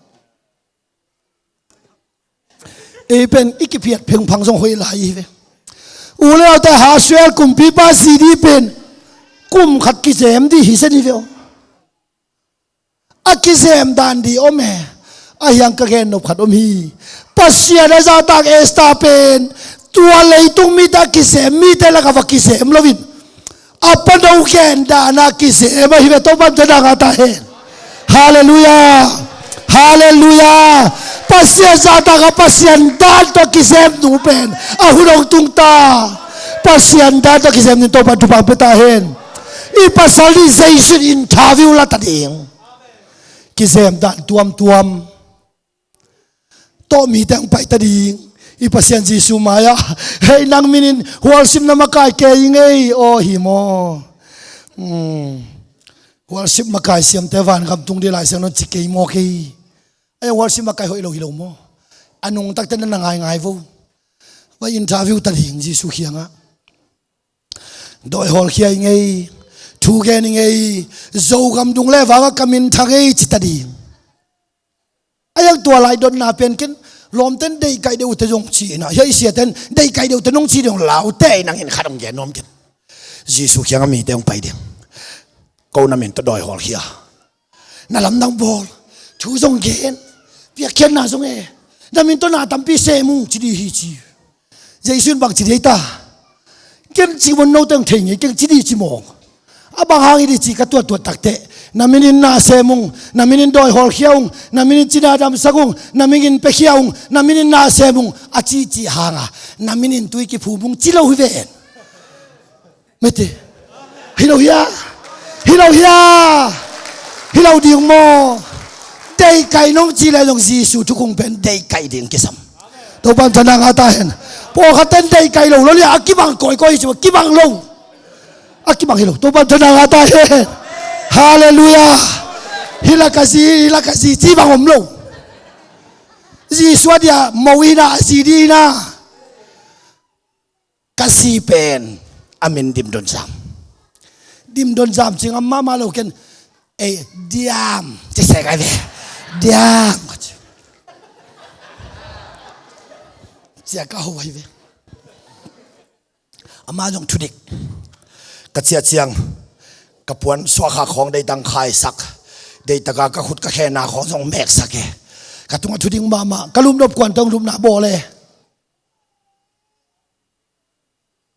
Ei pen i kiphiat phengphang zong hoih lai hi ve. U le naute Hasuel kumpipa zi dih pen kum khat kizem dih hi zen hi ve aw. A kizem dan dih om e. A hiang ka gen nop khat om hi. Pasian a zahtak Esther pen tua leitung mite a kizem mite laka va kizem loin a pano gen dana kizem ahi ve. Topan thanang a ta hen. Halleluia. Halleluia. Pasian zahtaka Pasian dan tawh kizem nu pen a hun hong tung ta. Pasian dan tawh kizem nu Topan thupha pia ta hen. I pasal dih Jesu in interview la ta ding. Kizem dan tuamtuam. Tawh mite hong pai ta ding. I Pasian Jesu mai-ah hei nang minin hualsim na makai kei ngei aw hi maw. Hmm. Hualsim makai siamte vangam tung dih Lai Siangtho ci kei maw kei. Ai hualsim makai hoih lo hi lo maw. A nungtakte na na ngaingai vo. Va interview ta ding Jesu khiangah. Dawi hawlkhia i ngei, thu gen i ngei, Zogam dung le vanga ka min tha ngei ci ta ding. A yang tua lai dotna pen ken lawmten deihkaih deuh ute zong ci ina, hiai siaten deihkaih deuh ute nong ci ding laute nangin khat hong gen nuam ken. Jesu khiangah mite hong pai ding. Ko na min tawh dawi hawlkhia. Na lamdang bawl, thu zong gen, piakkhiatna zong e, na min tawh na tampi sem ung ci dih hi ci. Jesu in bang ci dih ta. Ken ci mun note hong thei ngei, ken ci dih ci mawng. A bang hang i dih ci ka tuattuat takte. Na minin na sem ung, na minin dawi hawlkhia ung, na minin cina damsak ung, na minin pekhia ung, na minin na sem ung. A cihcih hanga, na minin tui kiphum ung ci lo hi ven. Mete. Hi lo hia. Hi lo hia. Hi lo ding maw. Deihkaih nong cih leh zong Jesu thukhun pen deihkaih ding kisam. Topa'n thana ngah ta hen. Pawlkhat ten deihkaih lo lo lia, a kibang kawikawi hi ci, a kibang lo. A kibang hi lo. Topa'n thana ngah ta hen. Halleluiah. Hi la ka zi, hi la ka zi ci bang om lo. Jesu a dia mo hi na, a zi ding hi na. Ka zi pen a min Dim Don Zam. Dim Don Zam ci ngam mahmah lo ken. Ei, Diam ci se kai ve. Diam ci a ka ho ai ve. Ama zong thudik. Ka ciah ciang ka puan suahkhak khawng deih tang khaisak. Deih taka ka khut ka khenna khawng zong meksak e. Ka tungah thudik mahmah. Ka lupnop kuan tawh lupna bawl e.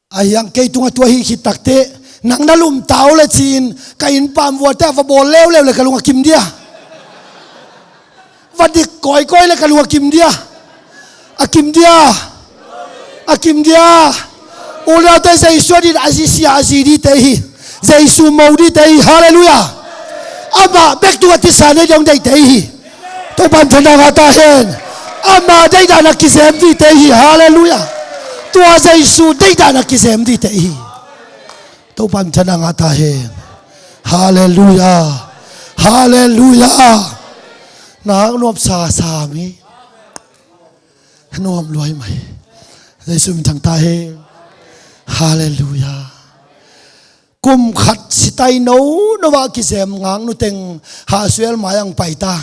Ahi hang kei tungah tua hi khit takteh, nang na lum ta uh le ci-in ka inn pamvuate a va bawl leuleu le ka lung a kim dia. Va dik kawikawi le ka lung a kim dia. A kim dia. A kim dia. U le naute, Jesu a ding a zi sia a zi dingte hi. Jesu mo dingte hi. Halleluiah. Amah bek tungah tisa nei ding deihte hi. Topa'n thana ngah ta hen. Ama deihdan a kizem dingte hi. Halleluiah. Tua Jesu deihdan a kizem dingte hi. Topa'n thana ngah ta hen. Halleluiah. Halleluiah. Nak nuam sasa mi. Nuam luai mai. Jesu min thang ta hen. Halleluiah. Kum khat sitai no no a kizem ngaknu teng Hasuel mai ang pai ta.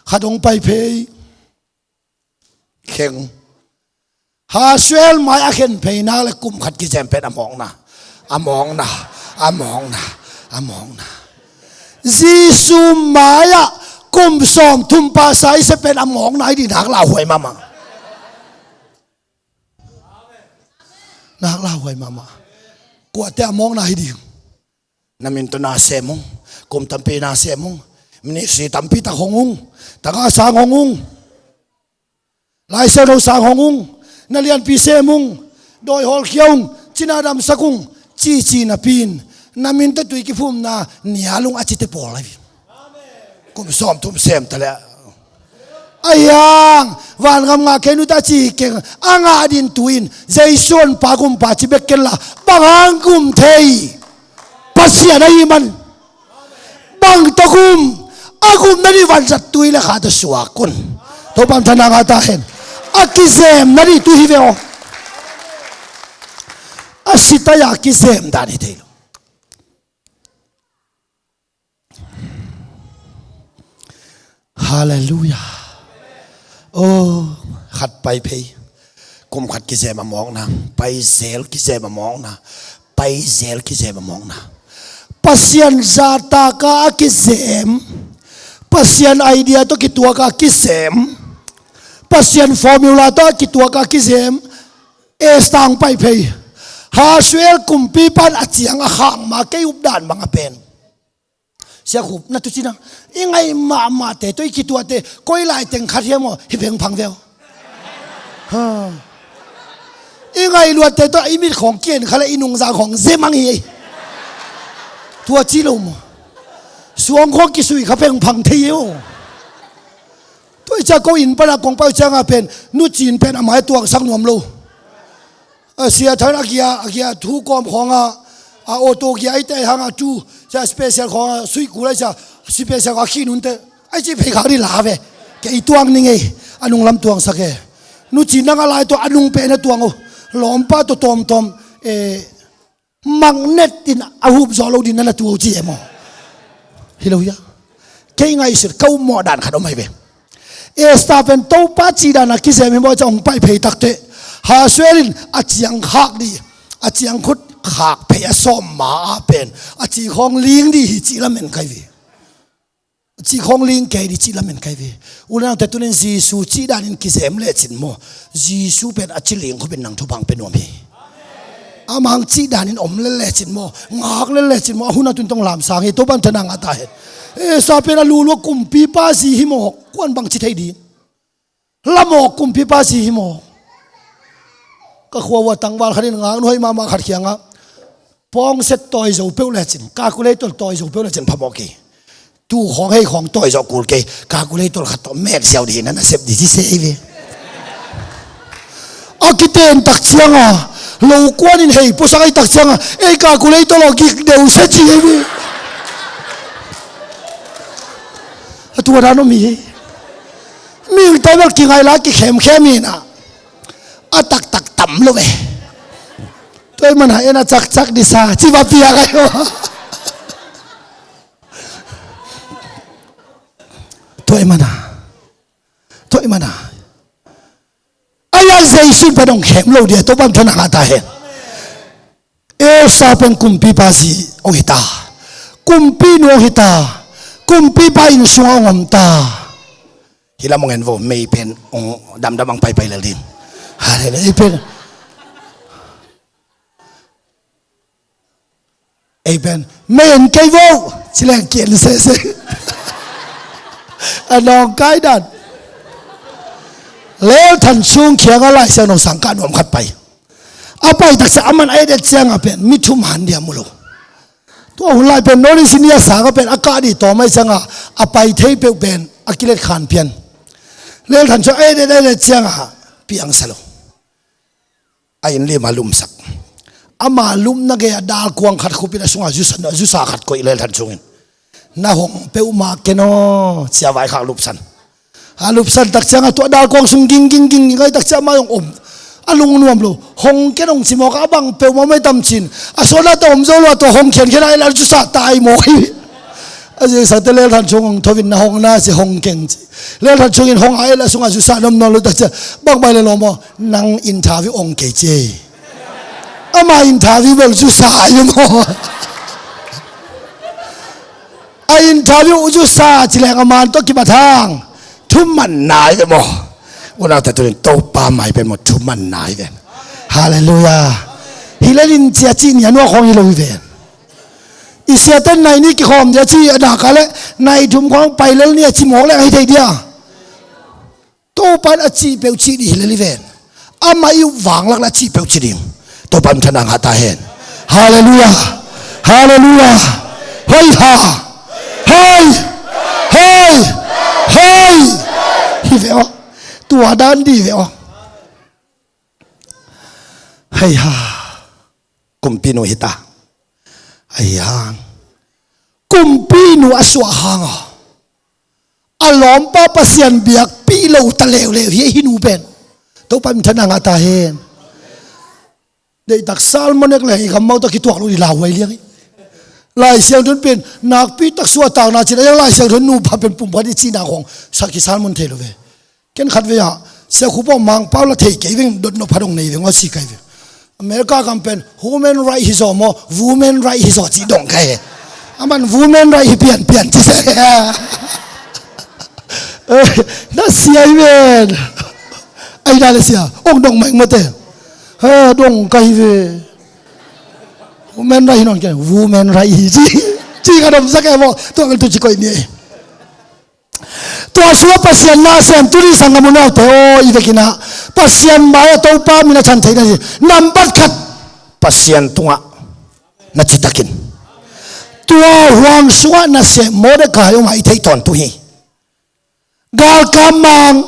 Khat hong pai phei. Kheng. Hasuel mai a khen phei nak le kum khat kizem pen a mawkna. A mawkna. A mawkna. A mawkna. Jesu mai-ah kum sawmthum pasa i se pen a mawkna hi ding, nak lauhuai mahmah. Nak lauhuai mahmah. Kuate a mawkna hi ding. Na min tawh na sem ung. Kum tampi na sem ung. Ministry tampi tak hong ung. Taka sang hong ung. Lai Siangtho sang hong ung. Na lianpi sem ung. Dawi hawlkhia ung. Cina damsak ung. Cici napi-in na min tawh tui kiphumna nial ung a cite pawl lai. Kum sawmthum sem ta le. Ahi hang vangam ngah kei nu ta ci keng a ngah ding tu-in Jesu honpa gumpa ci bek ken la, bang hang gum thei? Pasian ahih man. Bang tawh gum? A gum nading vanzat tui le kha tawh suak un. Topa'n thana ngah ta hen. A kizem nading tu hi ve aw. A sitai a kizem dan hi thei lo. Halleluiah. Oh, khat pai phei. Kum khat kizem a mawkna. Pai zel kizem a mawkna. Pai zel kizem a mawkna. Pasian zahtak a kizem. Pasian idea tawh kituak a kizem. Pasian formula tawh a kituak a kizem. Esther hong pai phei. Hasuel kumpipa'n a ciang a khak ma kei updan bang a pen. Sia Khup, na tuucin a i ngaih mahmahte tawh i kituahte koi lai teng khat hiam aw, hi phengphang ve aw. Ha. I ngaih luatte tawh i mit khawng kien kha le i nungzang khawng ze mang hi ei. Tua ci lo maw? Suang khawng kisui kha phengphang thei ei aw. Tua i ciang ko inn pan a kong pai uh ciang a pen Nu Cin pen a mai tuangsak nuam lo. A sia than a gia, a gia thu kawm khawng a, a auto gia i teh hang a tu, sia special khawng a suih kul a sia, special khawng a khin hun teh. Ai ci phei khak ding la ve. Kei tuang ning ei, a nung lam tuangsak e. Nu Cin nang a lai tua a nung pen a tuang uh. Lawmpa tua tawmtawm, eh, magnet in a hup zawh lo ding na na tu uh ci e maw? Hi lo hia? Kei ngaihsut ka upmawh dan khat om hi ve. Esther pen Topa cih dan a kizem hi maw, ciang hong pai phei takteh Hasuel in a ciang khak ding, a ciang khut khak phei a sawm ma a pen a ci khawng ling ding hi cih lamen kai ve. A ci khawng ling kei ding cih lamen kai ve. U le naute, tunin Jesu cih danin kizem lecin maw, Jesu pen a ci ling khupin nang thupha hong pia nuam hi. Amah hong cih danin om le lecin maw, ngak le lecin maw, a hun a tun tawh lamsang hi. Topa'n thana ngah ta hen. Esther pen a lulua kumpipa zi hi maw, kuan bang ci thei ding? Lamawk kumpipa zi hi maw? Ka khua uh a tangval khat in ngaknu hoih mahmah khat kiangah pawngset tawi zo peuh lecin, calculator tawi zo peuh lecin phamawh kei. Tu khawng hei khawng tawi zawh kul kei. Calculator khat tawh met siau dih hi na, na sep dih ci se hi ve. A kiten tak cianga lo kuanin hei puasak ei tak cianga ei calculator lo gik deuh se ci hi ve. A tua dan om hi. Mihingte bel kingai la kikhemkhem hi na. A taktak tam lo ve. Tua i mana en a cakcak disa ci va piak ai. Tua i mana. Tua i mana. A lak Jesu pen hong khem lo dia, Topa min thang a ta hen. Esau pen kumpipa zi hong hita. Kumpinu hong hita. Kumpipa inn sungah hong omta. Hi lam hong en vo, mei pen hong damdam ang paipai lel ding. Hallelujah. Ei pen, ei pen, mei en kei vo. Ci leng kien sese. A nawngkai dan. Lelthan sung khianga Lai Siangtho sangkah nuam khat pai. A pai taksa aman a edet cianga pen mi thum han dia mu lo. Tua hun lai pen nori sinia sanga pen a kah di tawmai cianga a pai thei peuh pen a kilet khan pian. Lelthan sung a edet a edet cianga piangsa lo. A inn lima lumsak. Ama lumna gei a dalkuang khat khupin a sunga zusa, zusa khat koih Lelthan sungin. Na hong peuhmah ken aw, cia vaikhak lupsan. A lupsan tak cianga tua dalkuang sung ging ging ging ging ai tak cianga mai hong om. A lungnuam lo. Hong ken hong ci mawk a bang peuhmah mai tam cin. A suanah ta om zo lo a tua hong khiankhian a ila zusa ta ai mawk hi. A zingsangte Lelthan sung hong thovin na hong na ci hong keng ci. Lelthan sungin hong a ila sunga zusa nom nom lo tak cia. Bang bai le lo maw. Nang interview ong kei ci. Ama interview bel zusa ai maw. A interview zusa ci leng a man tawh kibat hang. Thuman nai ve maw. Unau ta tunin Topa mai pen maw thuman nai ve. Hallelujah. Hi lelin cia ci nia nuak hong hi lo hi ve. I siaten nai ni kikhawm dia ci a daka le nai thum khawng pai lel ni a ci mawk leng a hi thei dia. Topa in a cih peuh cih dih hi lel hi ven. Amah i up vanglak le a cih peuh cih ding. Topa in thang a ngah ta hen. Halleluiah. Halleluiah. Hoi ha. Hoi. Hoi. Hoi. Hi ve aw. Tua dan dih ve aw. Hei ha. Kumpinu hita. Ahi hang. Kumpinu a suah hanga a lawmpa Pasian biakpih lo ta leuleu hi, hi nu pen. Topa in thang a ngah ta hen. Deihtak salmon ek le hi gam mau ta kituak lo i lauhuai liang hi. Lai Siangtho in pen nakpi tak suahtakna cin a, Lai Siangtho in nupa pen pumkhat i cihna khawng sak ki salmon thei lo ve. Ken khat vei ah Sia Khup aw, Mangpau la thei kei veng, dotnop phat hong nei veng aw ci kai veng. America gam pen human right hi zaw maw, women right hi zaw ci dong kai he. Aman women right hi pianpian ci se. Na sia hi ven. Ai da le sia ong dong mai ngote. Ha dong kai ve. Women right hi non ken, women right hi ci. Ci ka dom sa ke maw, tua kan tu ci koi ni. Tua sua Pasian na sem tuni sanggam unaute aw, i vekinah Pasian mai a Topa min a chan theihna hi. Nambat khat, Pasian tungah na citakin. Tua huang sungah na sem Mordecai om a i theih tawntung hi. Galkap mang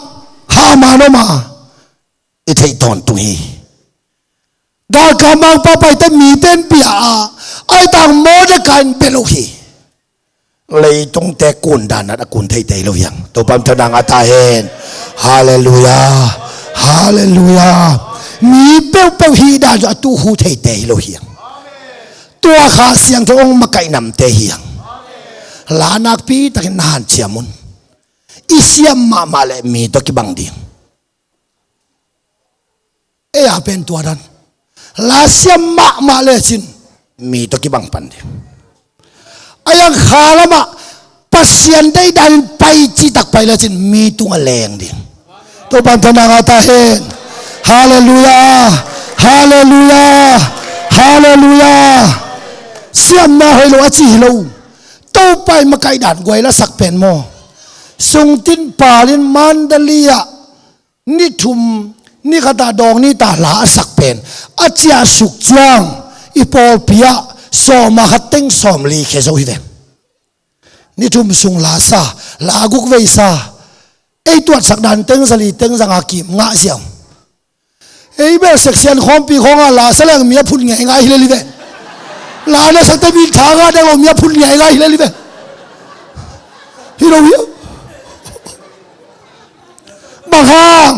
Haman om a i theih tawntung hi. Galkap mangpa paite mite in bia a, ai tang Mordecai in bia lo hi. Leitungte kun dan a kun theite hi lo hiang. Topa in thang a ngah ta hen. Halleluiah. Halleluiah. Mi peuhpeuh hi dan a tu hu theite hi lo hiang. Tua Kha Siangtho ong makaih namte hiang. La nakpi takin na hanciam un. I siam mahmah le mi tawh kibang ding. Ei a pen tua dan. La siam mahmah lecin mi tawh kibang pan ding. A yang kha lamah Pasian deih danin pai citak pai lecin mi tungah leng ding. Topa in thang a ngah ta hen. Halleluiah. Halleluiah. Halleluiah. Siamna hoih lo a ci hi lo. Topa in makaih dan guai la sak pen maw. Sungtin palin Mandalay ah ni thum, ni khat ah dawng ni ta la a sak pen a ciah suk ciang i pawlpi ah sawm a khat teng sawm li khia zo hi ven. Ni thum sung la sa, la guk vei sa. Ei tuatsak dan teng zali teng zanga kim ngah ziau. Ei bel section khawmpi khawnga la sa leng mi a phun ngeingai hi lel hi ve. La na sakte mi tha ngah dek lo mi a phun ngeingai hi lel hi ve. Hi lo hi. Bang hang?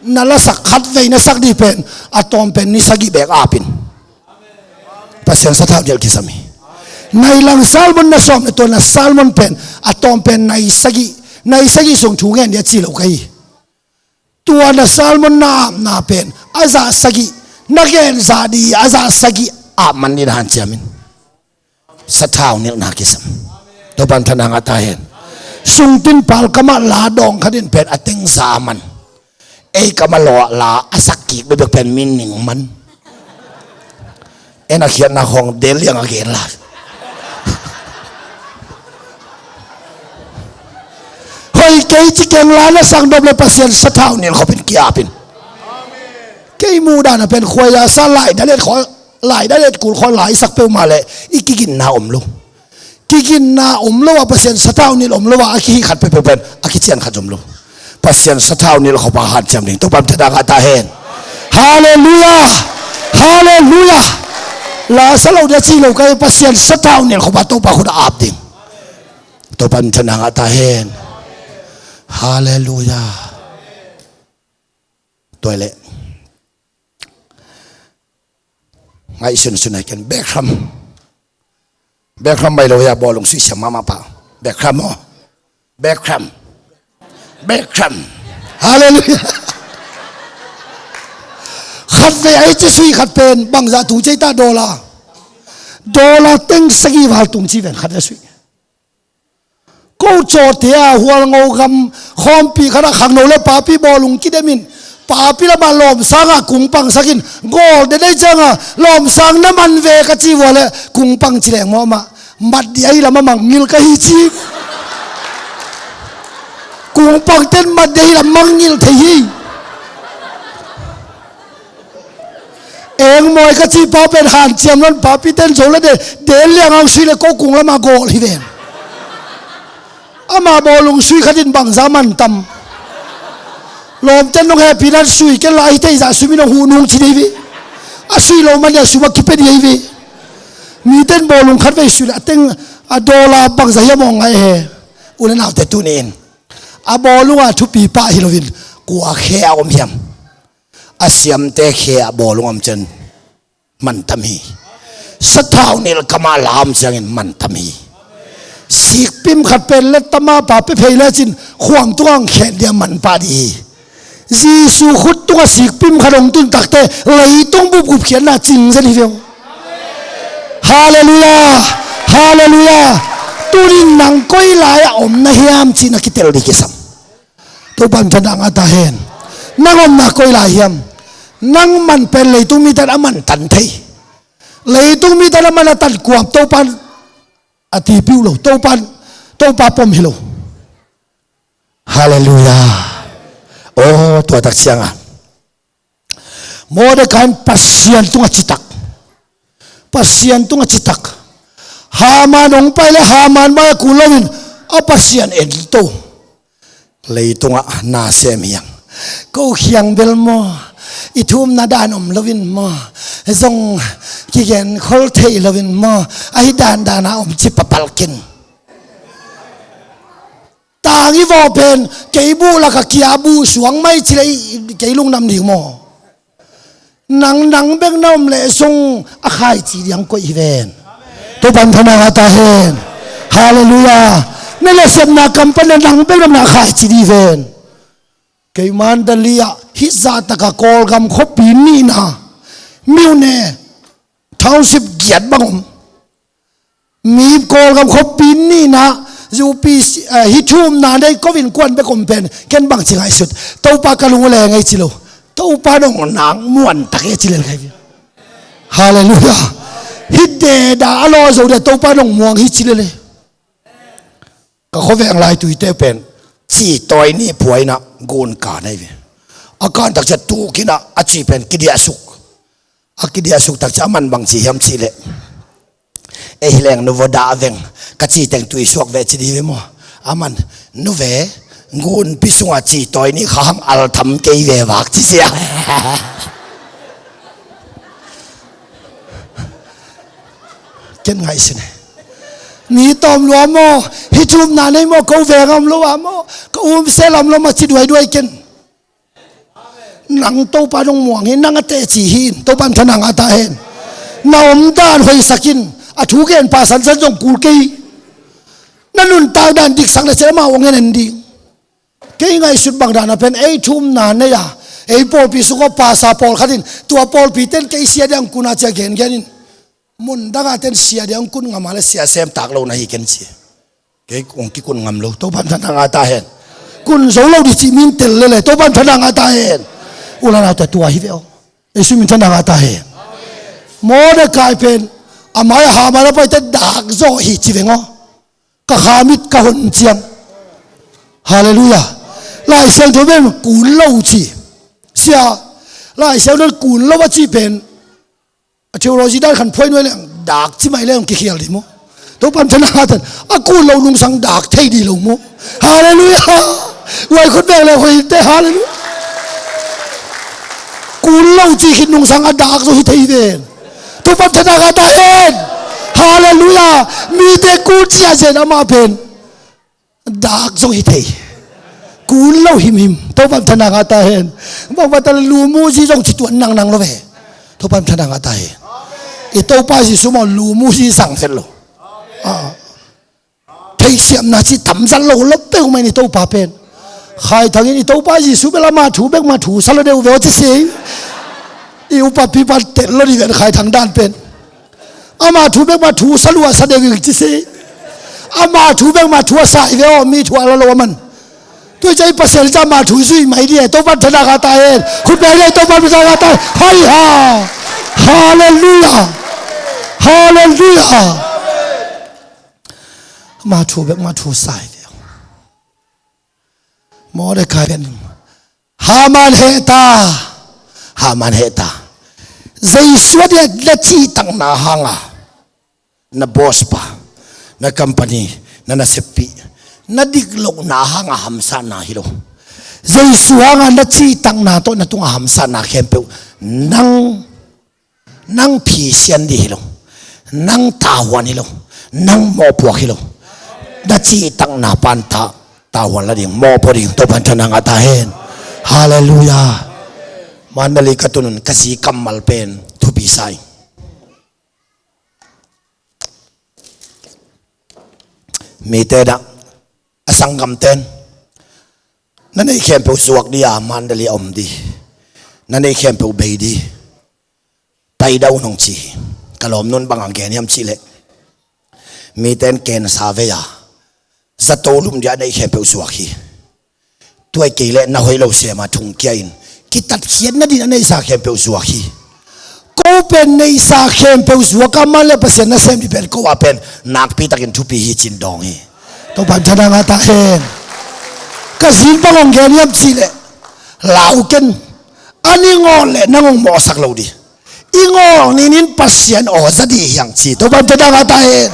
Na lasak khat vei na sak dih pen a tawm pen ni sagih bek apin. Pasian sathau nilh kisam hi. Nai lang sermon na sawm le tua na sermon pen a tawm pen nai sagih, nai sagih sung thu ngen dia ci lo ka hi. Tua na sermon na apna pen a zah sagih, na gen zah dih a zah sagih ap man dih na hanciam in. Sathau nilhna kisam. Topan thana ngah ta hen. Sungtin pal kamah la dawng khatin pen a teng za man. Ei kamah lawh la a sak kik bebek pen min ning man. En a khiatna khawng del liang a gen lai. Hoi kei ci keng la na sang dop le Pasian sathau nilh khopin kiapin. Kei muhdana pen khuaia sa lai dalet khaw, lai dalet kul khaw lai sak peuhmah le i kiginna om lo. Kiginna om lo a Pasian sathau nilh om lo a a kihi khat peuhpeuh pen a kician khat om lo. Pasian sathau nilh khopa hanciam ding Topan thana ngah ta hen. Halleluia. Halleluia. La sa lo dia ci lo ka hi Pasian sathau nilh khopa Topa khut a ap ding. Topan thana ngah ta hen. Halleluia. Tua le ngaihsunsun a ken Beckham. Beckham bai lo hia bawlung suih siam mahmah pa. Beckham aw. Beckham. Beckham. Halleluia. Khat ve ai ci suih khat pen bangzah tung cei ta dollar. Dollar teng sagih val tung ci ven khat ve suih. Ko cawte a hualngo gam khawmpi khatah khangno le papi bawlung kidemin papi lamah lawmsangah kungpang sakin gawl dedei ciangah lawmsang na man ve ka ci vua le kungpang ci leng mawh mah mat dih ahi lam a mangngilh ka hi ci. Kungpang ten mat dih ahi lam mangngilh thei hi. Engmawi ka ci pa pen hanciam lon papi ten zo le de, den liang ang sui le ko kung lama gawl hi ven. Ama bawlung sui khatin bangza man tam. Lawmten nong hehpihna sui ken la hi theizah sui mi nong huh nung ci dei ve. A sui lo man ya suma kipe dei ve. Miten bawlung khat vei sui le a teng a dawla bangza hiam awng ngai he. U le naute tuni in a bawlunga thupi pah hi loin kua khe a om hiam? A siamte khe a bawlung om cian mantam hi. Sathau nilh kamah lam ciangin mantam hi. Sikpim khat pen le tama pa pe phei lecin khuam tungang khen dia manpah dih hi. Jesu khut tungah sikpim khat hong tun takte leitung bupgup khiatna cingzen hi veu. Halleluia. Halleluia. Tunin nang koi lai-ah om na hiam cih na kitel dih kisam. Topan thana ngah ta hen. Nang omna koi lai hiam? Nang man pen leitung miten a man tan thei. Leitung miten a man a tan kuam Topan a tipiu lo. Topan, Topa pom hi lo. Halleluia. Aw tua tak cianga Mordekai in Pasian tungah citak. Pasian tungah citak. Haman hong pai le Haman mai a kul loin a Pasian ento. Leitungah nasem hiang. Ko khiang bel maw? I thumna dan om loin maw? Zong kigen khol thei loin maw? Ahi dandan a om ci papalkin. Tang i vawh pen kei buh laka kia buh suang mai ci le kei lungdam ding maw? Nang nang bek na om leh zong a khaici diang koih hi ven. Topan thana ngah ta hen. Halleluia. Na le sepna kam pan le nang bek na om leh a khaici dih hi ven. Kei Mandalay ah hih zahtaka Kawlgam khuapi nihna miune township giat bang om. Mi Kawlgam khuapi nihna, U P C, eh, hih thumna nei kovin kuan bek om pen ken bangci ngaihsut. Topa ka lung uh leng ei ci lo. Topa nong nak muan tak e ci lel kai. Halleluia. Hih deda a lawh zo dia Topa nong muang hi ci lel e. Ka khuaveng lai tuite pen ci tawi ni phuaina gun ka nei ve. A kan tak cia tukinah a ci pen kidiahsuk. A kidiahsuk tak cia a man bangci hiam cih leh Ei hi leng nu vaw dah veng, ka ci teng tui suak ve ci dih ve maw? Aman, nu ve, gunpi sungah ci tawi nih kha hang al tham kei ve vak ci sia. Ken ngaihsun e. Mi tawm lua maw? Hih thumna nei maw? Ko veng a om lo a maw? Ka um sel a om lo maw? Ci duaiduai ken. Nang Topa nong muang hi, nang a teci hi in, Topa in thana ngah ta hen. Na omdan hoihsak in, a thu gen pa sansan zong kul kei. Na nuntak dan diksak na ciat amau hong en en ding. Kei ngaihsut bang dan a pen ei thumna nei a, ei pawlpi sungah pasa pawlkhat in, tua pawlpi ten kei sia diang kun a cia gengen in. Mun dang a ten sia diang kun ngam a le sia sem tak lo na hi ken ci. Kei kong kikun ngam lo, Topa in thana ngah ta hen. Kun zo lo dih cih min tel lele, Topa in thana ngah ta hen. U le naute, tua hi ve aw. Jesu min thana ngah ta hen. Mordekai pen a mai a Haman a paite dak zaw hi ci veng aw. Ka khamit ka hon ciang. Halleluiah. Lai Siangtho pen kun lo ci. Sia, Lai Siangtho pen kun lo a ci pen a theology dan khan phuai nuai leng dak ci mai leng kikhial dih maw? Topa in thana ngah ta hen. A kun lo nungsang dak thei dih lo maw? Halleluiah. Uai khut beng le hoih te, halleluiah. Kun lo ci khit nungsang a dak zo hi thei ven. Topa in thana ngah ta hen. Halleluiah. Mite kun cia zen amah pen dak zong hi thei. Kun lo himhim. Topa in thana ngah ta hen. Bang bang ta le lumuzi zong ci tuan nangnang lo ve. Topa in thana ngah ta hen. I Topa Jesu maw lumuzi sang zel lo. Ah. Theihsiamna ci tamzat lo lo peuhmah in i Topa pen. Khaithang in i Topa Jesu bel ama thu bek mah thu sa lo deuh ve aw ci si. I upa pipa tel lo dih ven Khaithang dan pen. Ama thu bek mah thu sa lua sa deuh ing ci si. Ama thu bek mah thu a sa hi ve aw, mi thu a la lo a man. Tua i ca i Pasian i ca ama thu zui mai dih e, Topa in thana ngah ta hen. Khut beng dih e, Topa in thana ngah ta hen. Hai ha. Halleluiah. Halleluiah. Ama thu bek mah thu sa hi ve aw. Mordekai pen Haman heh ta, Haman heh ta. Jesu a diak na cihtakna hanga na boss pa, na company, na naseppi, na diklohna hanga hamsatna hi lo. Jesu hanga na cihtakna tawh na tunga hamsatna khempeuh nang nang phisian dih hi lo, nang tahuan hi lo, nang mawhpuak hi lo. Na cihtakna pan ta tahuan la ding, mawhpuak ding, Topa in thana ngah ta hen. Halleluiah. Mandalay ka tun un ka zi kammal pen thupi sa ing. Mite dah a sanggamten na neih khempeuh zuak dih a Mandalay a om dih, na neih khempeuh bei dih. Pai dah un hong ci hi. Ka lawmnu'n bang hang gen hiam cih leh, mite'n kensa vei a, zato lum dih a neih khempeuh zuak hi. Tua hi kei leh na hoih lo sem a thongkia in kitatkhiatna ding a neihsa khempeuh zuak hi. Ko pen neihsa khempeuh zuak a, man le Pasian nasem dih pen ko a pen nakpi takin thupi hi ci-in dawng hi. Topa in thana ngah ta hen. Ka zi in bang hong gen hiam cih leh, lau ken, an i ngawh leh nang hong mawhsak lo dih. I ngawl ninin Pasian aw za dih hi hang ci. Topa in thana ngah ta hen.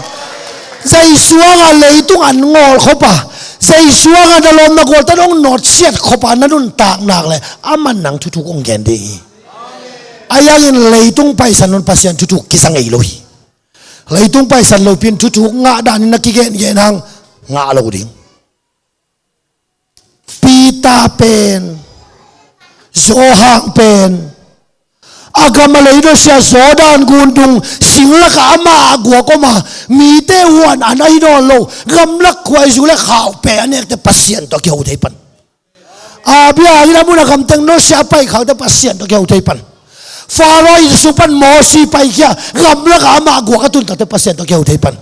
Jesu hanga leitung an ngawl khop a, Jesu hanga na lawm na gualte'n hong nawtsiat khop a na nuntak nak leh aman nang thuthuk hong gen ding hi. Ahi hangin leitung paisan un Pasian thuthuk kiza ngei lo hi. Leitung paisan lopi in thuthuk ngah danin na kigengen hang ngah lo ding. Peter pen, Johan pen, a gam a lei nusia Jordan gundung sing lakah amah a guak om a, mite huan an ahi nawn lo, gamlak khuaizu le khauhpe a nekte Pasian tawh kiho thei pan. Abraham in a mun a gamteng nusia a paikhakte Pasian tawh kiho thei pan. Pharaoh inn sung pan Mosi paikhia, gamlakah amah guak a tun takte Pasian tawh kiho thei pan.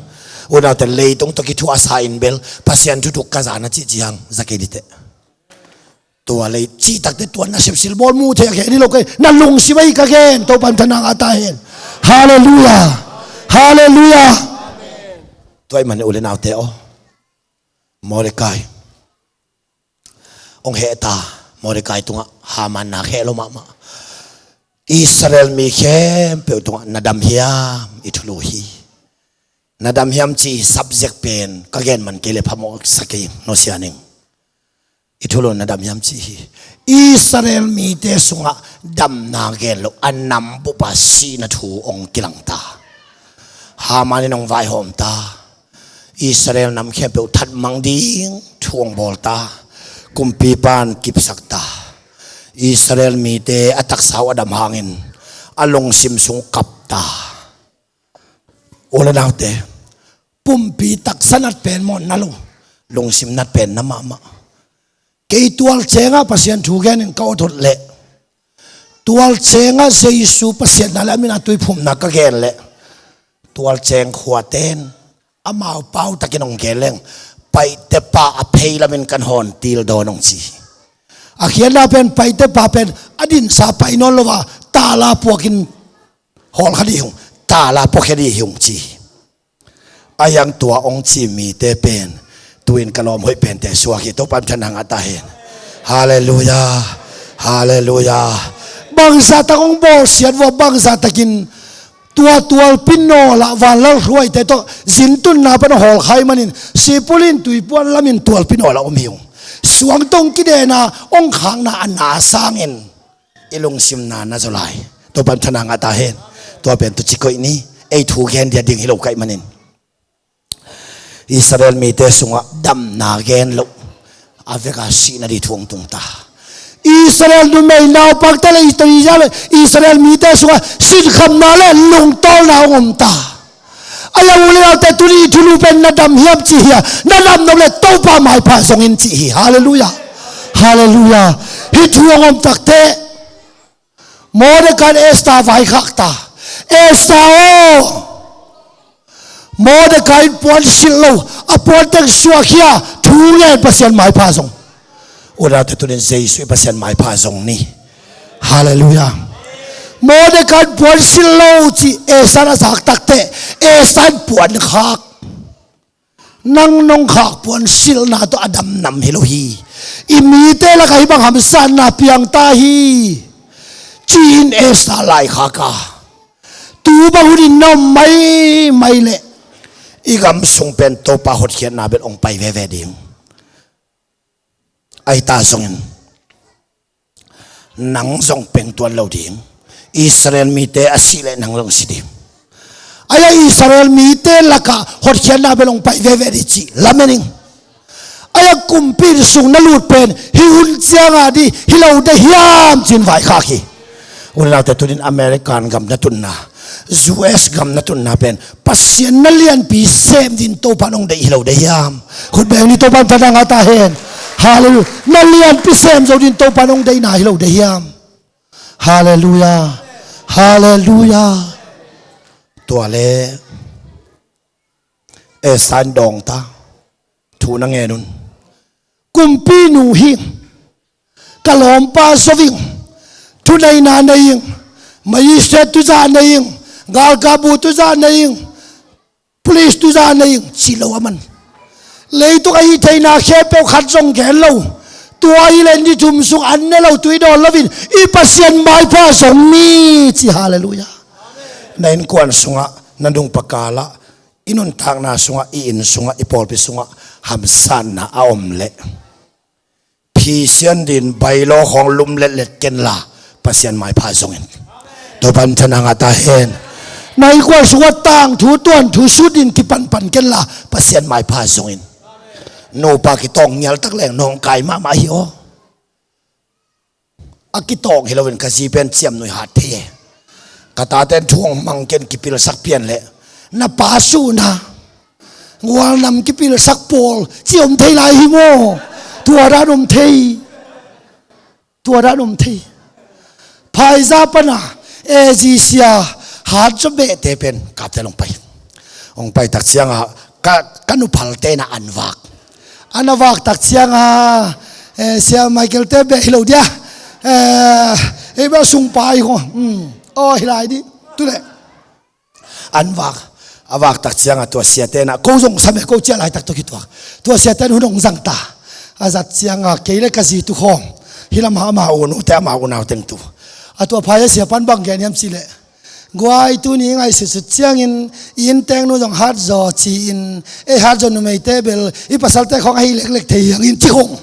Unaute, leitung tawh kithuahsa in bel Pasian thuthuk ka za na cih ciang za kei dih teh. Tua lei cih takte tua nasep silbawl muh theih a gen hi lo kei, na lungsim ahi ka gen. Topa in thana ngah ta hen. Halleluiah. Halleluiah. Tua ahih manin u le naute aw, Mordekai hong heh ta. Mordekai tungah Haman na heh lo mahmah. Israel mi khempeuh tungah na dam hiam i thulu hi. Na dam hiam cih subject pen ka gen man kei le phamawh sa kei, nusia ning. I thulu na dam hiam cih hi. Israel mite sungah damna gen loh, a nam bup a sihna thu hong kilang ta. Haman in hong vaihawm ta. Israel nam khempeuh thatmang ding thu hong bawl ta. Kumpipa in kipsak ta. Israel mite a taksa uh a dam hangin a lungsim sung kap ta. U le naute, pumpi taksa nat pen maw, na lo, lungsim nat pen na mahmah. Kei tualcengah Pasian thu genin ka awt hot leh, tualcengah Jesu Pasian na le a min a tuiphumna ka gen leh, tualceng khuaten amau pau takin hong gen leng, Paite pa a pheilamin kan hawn til dawn hong ci. A khiatna pen Paite pa pen a dinsa pai nawn lo a, tala puakin hawlkha dih hung, tala puakhia dih hung ci. A hiang tua hong ci mite pen tu-in ka lawm hoih pente suak hi. Topa in thang a ta hen. Halleluiah. Halleluiah. Bangzah tak hong bawlsiat vua, bangzah takin tua tualpi nawlah vanlal hruaite tawh zintunna pan hawlkhai manin sipulin tuipuan lamin tualpi nawlah om hi ung. Suang tawh kidena hong khakna a na sangin i lungsimna na zaw lai. Topa in thang a ta hen. Tua pen tu ci koih ni. Ei thu gen dia ding hi lo kaih manin, Israel mite sungah damna gen loh, a veka sihna dih thu hong tung ta. Israel numei naupangte le Israel mite sungah sinkhamna le lungtawlna hong om ta. A hiang u le naute, tuni thulu pen na dam hiam cih hi a, na dam nop le Topa maipha zongin cih hi. Halleluiah. Halleluiah. Hih thu hong om takteh Mordekai in Esther vaikhak ta. Esther aw, Mordekai in puan silh lo, a puan teng suahkhia, thu ngen, Pasian maipha zong. U le naute, tunin Jesu i Pasian maipha zong ni. Halleluiah. Mordekai in puan silh lo cih Esther in a zak takteh, Esther in puan khak. Nang nong khak puan silhna tawh a dam nam hi lo hi. I mite lakah hih bang hamsatna piang ta hi, ci-in Esther laikhak a. Tu bang hunin na om maimai leh i gam sung pen Topa hotkhiatna bel hong pai veve ding. Ahi ta zongin nang zong pengtuan lo ding. Israel mite a sih leh nang zong si ding. A hiang Israel mite lakah hotkhiatna bel hong pai veve ding cih lamen ing. A hiang kumpi inn sung na lut pen hih hun cianga ding hi lo ding hiam, ci-in vaikhak hi. U le naute, tunin American gam na tunna, U S gam na tunna pen Pasian na lianpi sem ding Topa in hong deih hi lo ding hiam? Khut beng ni, Topa in thang a ta hen. Halleluiah. Na lianpi sem zo ding Topa in hong deihna hi lo ding hiam? Halleluiah. Halleluiah. Tua le Esther in dawng ta. Thu na ngen un. Kumpinu hi ing, ka lawmpa zo ing, thuneihna nei ing, magistrate tuzah nei ing, galkapbu tuzah nei ing, police tuzah nei ing, ci lo a man. Leitung a hih theihna khempeuh khat zong gen lo. Tua hileh ni thum sung an ne lo, tui dawn loin i Pasian maipha zong ni, ci. Halleluiah. Na innkuan sungah, na nungpa kalah, i nuntakna sungah, i inn sungah, i pawlpi sungah hamsatna a om leh, phisian ding, bailo khawng lum letlet kenla, Pasian maipha zongin. Topa in thang a ta hen. Na innkuan sungah tangthu tuanthu sut ding kipanpan kenla, Pasian maipha zongin. Nupa kitawng ngial tak leng nawngkai mahmah hi aw. A kitawng hi loin ka zi pen ciamnuih hat thei e. Ka taten thu hong mang ken, kipilsak pian leh, na pa suhna, gualnam kipilsak pawl, ci om thei lai hi maw? Tua dan om thei. Tua dan om thei. Phaizah pana A G C a hat zaw behte pen kapte hong pai. Hong pai tak cianga ka, ka nuphalte na an vak. An a vak tak cianga, eh, Sia Michael te beh hi lo dia. Eh, ei beh sungpa hi kho. Hmm. Aw, hi lai dih. Tu leh. An vak. A vak tak cianga tua siate na, ko zong sam e, ko ciah laitak tawh kituak. Tua siate na hun hong zang ta. A zat cianga kei le ka zi tu khawm. Hih lamah ama u nute, ama unau teng tu. A tua phai a sia pan bang gen hiam cih leh, Guai, tuni i ngaihsutsut ciangin i innteeknu zong hatzaw ci-in, ei hatzaw numeite bel i pasalte khawng ahi leklek thei hiangin ci khong.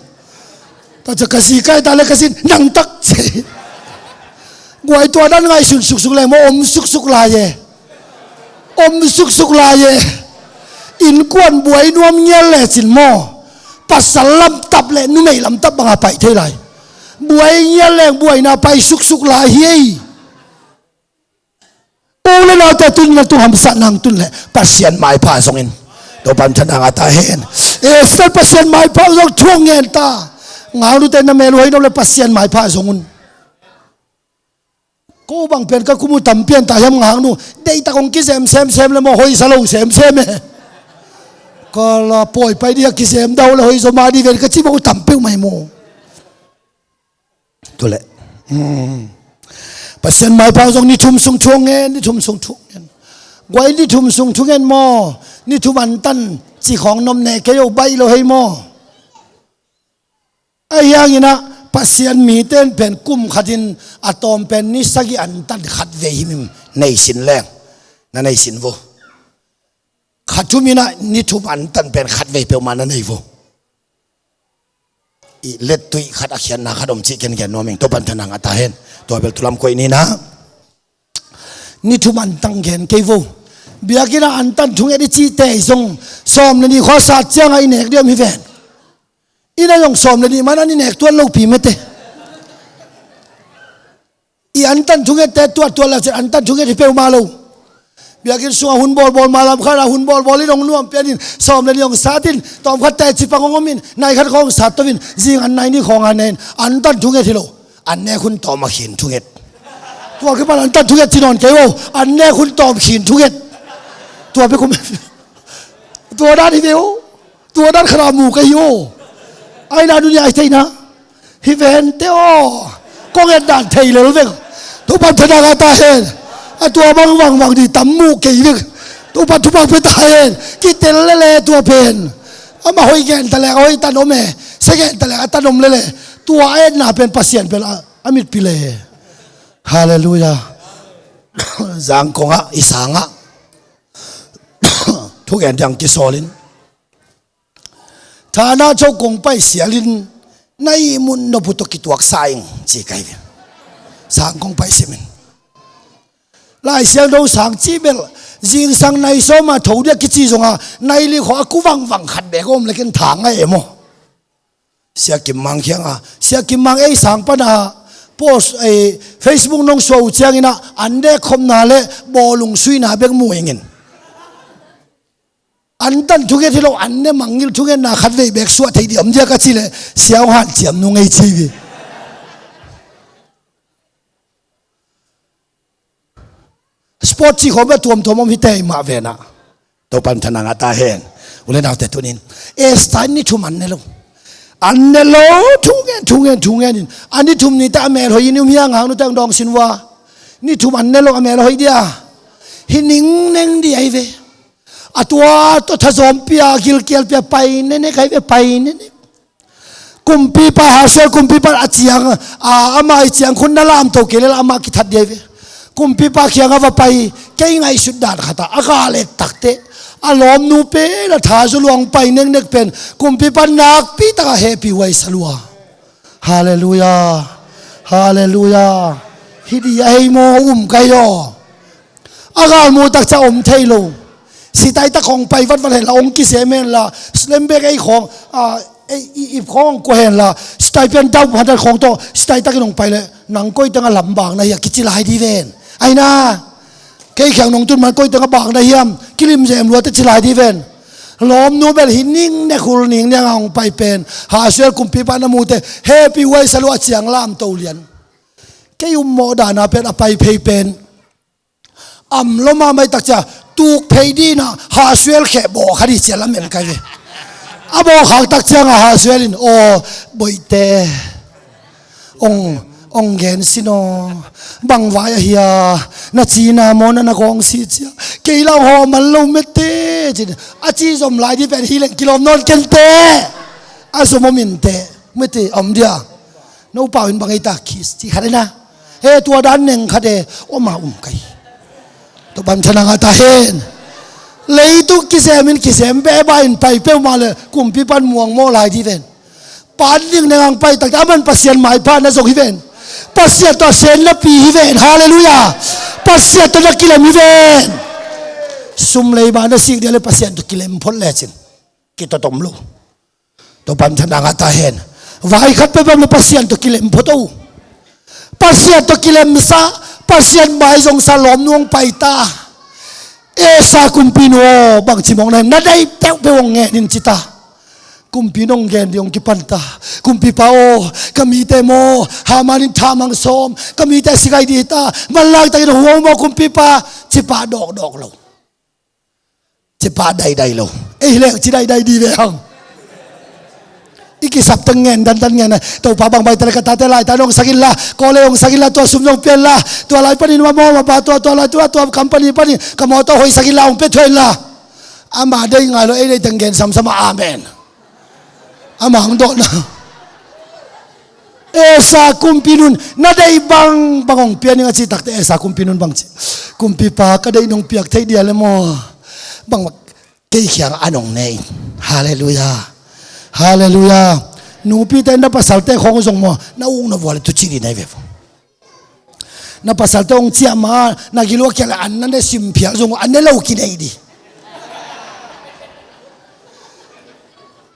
Tua ciang ka zi kai ta le ka zin nang tak ci. Guai, tua dan ngaihsun suksuk leng maw, om suksuk lai e. Om suksuk lai e. Innkuan buai nuam ngial lecin maw, pasal lamtap le numei lamtap banga pai thei lai. Buai ngial leng buaina pai suksuk lai hi ei. U le naute, tun na tung hamsatna hong tun le Pasian maipha zongin, Topa'n tha nang a ta hen. Esther Pasian maipha zong thu hong ngen ta. Nganute na mel uh hoi nop le Pasian maipha zong un. Ko bang pen ka kum uh tampi an ta hiam, ngaknu deihtak hong kizem semsem le maw, hoih sa lo semsem e. Ka la pawi pai dih a, kizem dah le hoih zaw mah dih ven ka ci bang uh tampi uh mai maw. Tule, hmm, Pasian maipha zong ni thum sung thu hong ngen, ni thum sung thu hong ngen. Guai, ni thum sung thu ngen maw, ni thum antan ci khawng nop ne kei o, baih lo hei maw. Ahi hanginah Pasian mite in pen kum khatin a tawm pen ni sagih antan khat vei himhim nei sin leng, na nei sin vo. Kha thum inah ni thum antan pen khat vei peuhmah na nei vo. I lettuih khat a khiatna khat om cih ken gen nuam ing, Topa'n tha nang a ta hen. Tua bel tulam koih ni na. Ni thum antan gen kei vo. Biakinn ah antan thunget i cihte zong sawm le nih khua sat ciangah i nek dih om hi ven. Inn ah zong sawm le nih man an i nek tuan lopi mete. I antan thungette tuattuat lecin antan thunget hi peuhmah lo. Biakinn sungah hun bawlbawl, malam khat ah hun bawlbawl in hong nuam pianin sawm le nih hong satin, tawm khat teci pang hong omin, nai khat khawng sat toin, zing an nai nih khawng an nen, antan thunget hi lo. An nek hun tawm a khin thunget. Tua kipan antan thunget ci nawn kei o, an nek hun tawm khin thunget. Tua bek um. Tua dan hi ve o. Tua dan khat a mu ka hi o. Aina dunia i theihna hi ven te aw. Kong et dan thei lel vek. Topa'n tha nang a ta hen. A tua bang vangvang dih tam mu kei vek. Topa'n thupha pia ta hen. Kitel lele tua pen. Amah hoih gen ta leng a hoih tan om e. Sia gen ta leng a tan om lele. Tua a etna pen Pasian pen a, a mitpi le. Halleluiah. Zangkong ah i sang ah thugen ding kisawl in, thana cho kong pai sialin, na ihmut nop uh tawh kituaksa ing ci ka hi ve. Sang kong pai simin, Lai Siangtho sang cih bel zingsang nai sawm a tho ding a kici zongah nai li khawng a ku vangvang khat bek om le ken tha ngai e maw. Sia Kim Mang kiangah, Sia Kim Mang ei sang pana post, ei Facebook nong suah uh cianginah an nek khopna le bawlung suihna bek mu ingin, antan thunget hi lo, an ne mangngilh thungetna khat vei bek suah thei dih om dia ka cih leh, sia hong hanciam nung ei ci hi. Sport cih khawng bek tuamtuam om hi tei mah venah, Topa'n tha nang a ta hen. U le naute, tunin Esther in ni thum an ne lo. An ne lo, thungen, thungen, thungen in, a ni thum ni teh a mel hoih in um hi a, ngaknu teh hong dawng sin vua. Ni thum an ne lo, a mel hoih dia hi ningneng dih ahi ve. A tua tawh thazawmpi a, gilkialpi a pai nenek ahi ve, pai nenek. Kumpipa, Ahasuer kumpipa a ciang, a, ama i ciang khun na lamto kei lel amah kithat dih ahi ve. Kumpipa kiangah va pai, kei ngaihsut dan khatah a gal et takteh a lawmnu pen a thazu luang pai neknek pen kumpipa nakpi takah hehpih huai sa lua. Halleluiah. Halleluiah. Hih dih ahi maw, um ka hi aw. A galmuh takciang om thei lo. Sitaitak khawng pai vatvat henla, hong kisem henla, slembek ei khawng, a, ei, i, ip khawng hong kua henla, stipend dau phantat khawng tawh sitaitak in hong pai leh, nang koi tengah lam bang na hi a kici lai dih ven. Aina, kei kiang nong tun man koi tengah bang na hiam, kilim zem lua teh ci lai dih ven. Lawmnu bel hi ningnek hul ningnek a hong pai pen, Ahasuer kumpipa na mu teh hehpih huai sa lua, a ciang lamto lian. Kei ummawh dana pen a pai phei pen am lo mahmah i takciang tuk phei dina Ahasuer kheh bawh kha dih cia lamen kai ve. A bawh khak takcianga Ahasuer in, aw, boihte, ong, ong gen sin aw, bang vai ahi a, na cina maw, na na kawng si cia, kei lau haw man lo mete cin, a ci zom lai dih pen hi leng kilawm nawn kente. A zom om inte mete, a om dia. No pau in bang ei ta kis ci khat ena. He, tua dan neng khat e, om a um kai. Topa'n thana ngah ta hen. Leitung kizem in kizem beba in pai peuhmah le kumpi pan muang maw lai dih ven. Pan ding neng ang pai takte aman Pasian maipha na zong hi ven. Pasian tawh a sen na pi hi ven. Halleluiah. Pasian tawh na kilem hi ven. Sum leima na sik dia le Pasian tawh kilem phot lecin kitotom lo. Topa'n thana ngah ta hen. Vai khat peuhpeuh le Pasian tawh kilem phot o. Pasian tawh kilemsa, Pasian mai zongsa lawm nuang paita. Esa kumpinu aw, bangci mawk na hi, na deih peuhpeuh hong ngen in cita. Kumpi nong gen ding hong kipanta. Kumpipa aw, ka mite maw, Haman in thamang sawm, ka mite sigaih dih ta. Manlang takin hong hong maw kumpipa, cipah dawkdawk lo. Cipah daidai lo. Ei leng ci daidai dih ve hang. I kisap teng ngen dandan ngen a, Topa bang bai tale ka tate lai ta nong sagin la, kawle hong sagin la, tua sum nong pian la, tua lai panin ma maw ma pa tua tua lai tua tua company panin ka mawtaw hoi sagin la hong pia thuai la. Ama dei ngai lo ei dei teng gen samsam a amen. Ama hong dawhna. Esa kumpinun na deih bang bang hong pian ing a cih takte Esa kumpinun bang ci. Kumpipa ka deih nong piak thei dia le maw. Bang kei khiang a nong ne in. Halleluiah. Halleluiah. Nupite na pasalte khong zong maw na uk na vua le tu ci di na hi ve. Na pasalte hong ciah ma na gilua kia le an na ne simphial zong an ne lo kinei di.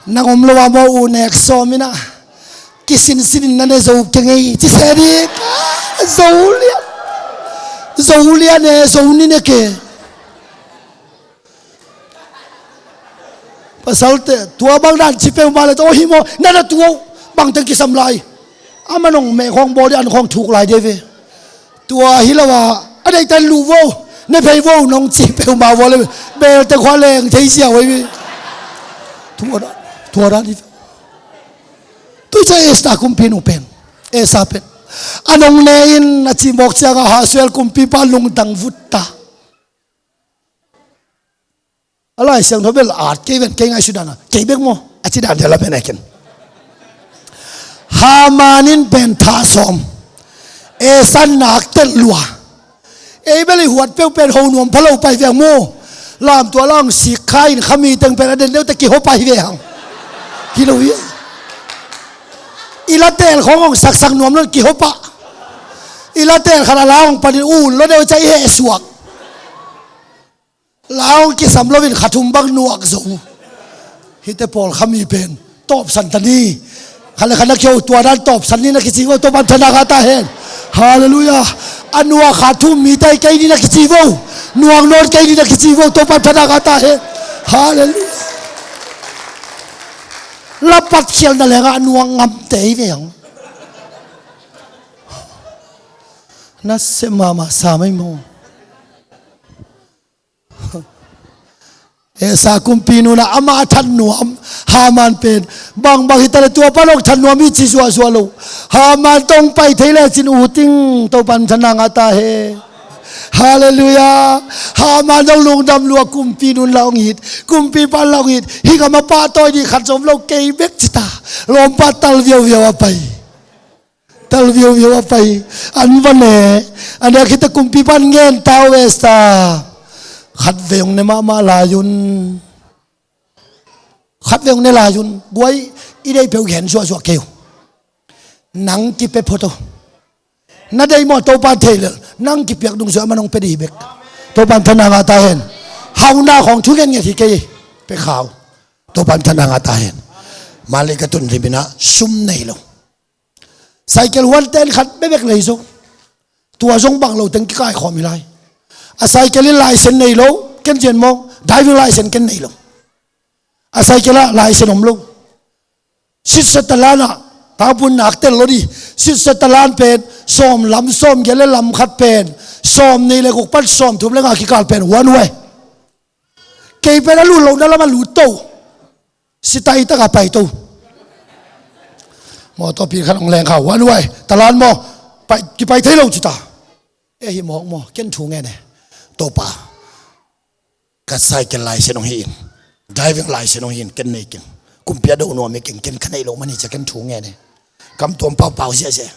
Nang om lo a maw u nek sawm ina kisinsinin na ne zo kengei ci se dik. Zo lian. Zo lian e zo ni ne ke. Pasalte tua bang dan ci peuhmah le tawh hi maw na na tuau bangteng kisam lai. Ama nong meh khawng bawl dih an khawng thuk lai dih ve. Tua hi lo a a deihtan luh vo. Ne phei vo nong ci peuhmah vo le belte khua leng thei sia vo hi. Tua dan tua dan hi. Tui ca Esa kumpinu pen Esa pen a nong ne in a ci mawk cianga Hasuel kumpipa lungdang vut ta. A Lai Siangtho bel at kei ven kei ngaihsut dana kei bek maw a ci dan dela pen a ken. Haman in pen thah sawm. Esa nak telh lua. Ei bel i huat peuh pen ho nuam pha lo pai ve ang maw. Lamtua la hong sik kha in khami teng pen a den deuh te kiho pai ve hang. Hi lo hi. I la tel khawng hong saksak nuam lo in kiho pah. I la tel khat a la hong panin un lo deuh ca i heh suak. Lau kisam loin khathum bang nuak zo. Hite pawl khami pen tawpsan ta ni. Khat le khat na kio tua dan tawpsan ni na kici vo Topa'n thana ngah ta hen. Halleluiah. A nuak khathum mite kei ni na kici vo. Nuak nawn kei ni na kici vo Topa'n thana ngah ta hen. Halleluiah. Lapat khialna lengah a nuak ngamte hi ve ang. Na se mahmah sa mai maw. Esa kumpinu na ama a that nuam Haman pen bangbang hita le tua pan hong that nuam hi ci zuahzuah lo. Haman tawh hong pai thei lecin uting Topa'n thana ngah ta he. Halleluiah. Haman hong lungdam lua kumpinun la hong it kumpipan la hong it. Hih gam a pahtawi dih khat zom lo kei bek cita lawmpa tal viauviau a pai. Tal viauviau a pai an va ne. A nek hita kumpipan ngen ta uh Esa. Khat vei hong ne mahmah lai un. Khat vei hong ne lai un guai. I deih peuh gen zuahzuah kei uh. Nang kipia phot uh. Na deih maw Topa thei lel nang kipiak dungzuah a man hong pia dih bek. Topa'n thana ngah ta hen. Hauna khawng thu ngetnget hi kei. Pia kha uh. Topa'n thana ngah ta hen. Mali ka tun riminah sum nei lo. Cycle huan ten khat bebek lei zo. Tua zong bang lo teng kikaikhawm hi lai. A cycle in license nei lo ken zian mawng driving license ken nei lo. A cycle ah license om lo. Sitsa talan ah tangpun nak tel lo di. Sitsa talan pen sawm lam sawm giat le lam khat pen sawm nih le guk pan sawm thum le nga kikal pen huan huai. Kei pen a lut lohna lam a lut to. Sitai taka pai to. Mawtawpi khan hong leng kha huan huai talan maw. Kipai thei lo ci ta. E hi mawk maw ken thu ngen e. Topa ka cycle license hong hi in driving license hong hi in ken nei keng. Kumpi a do nuam hi keng ken ka neih lo man hi cia ken thu ngen e. Kam tuam paupau ziahziah.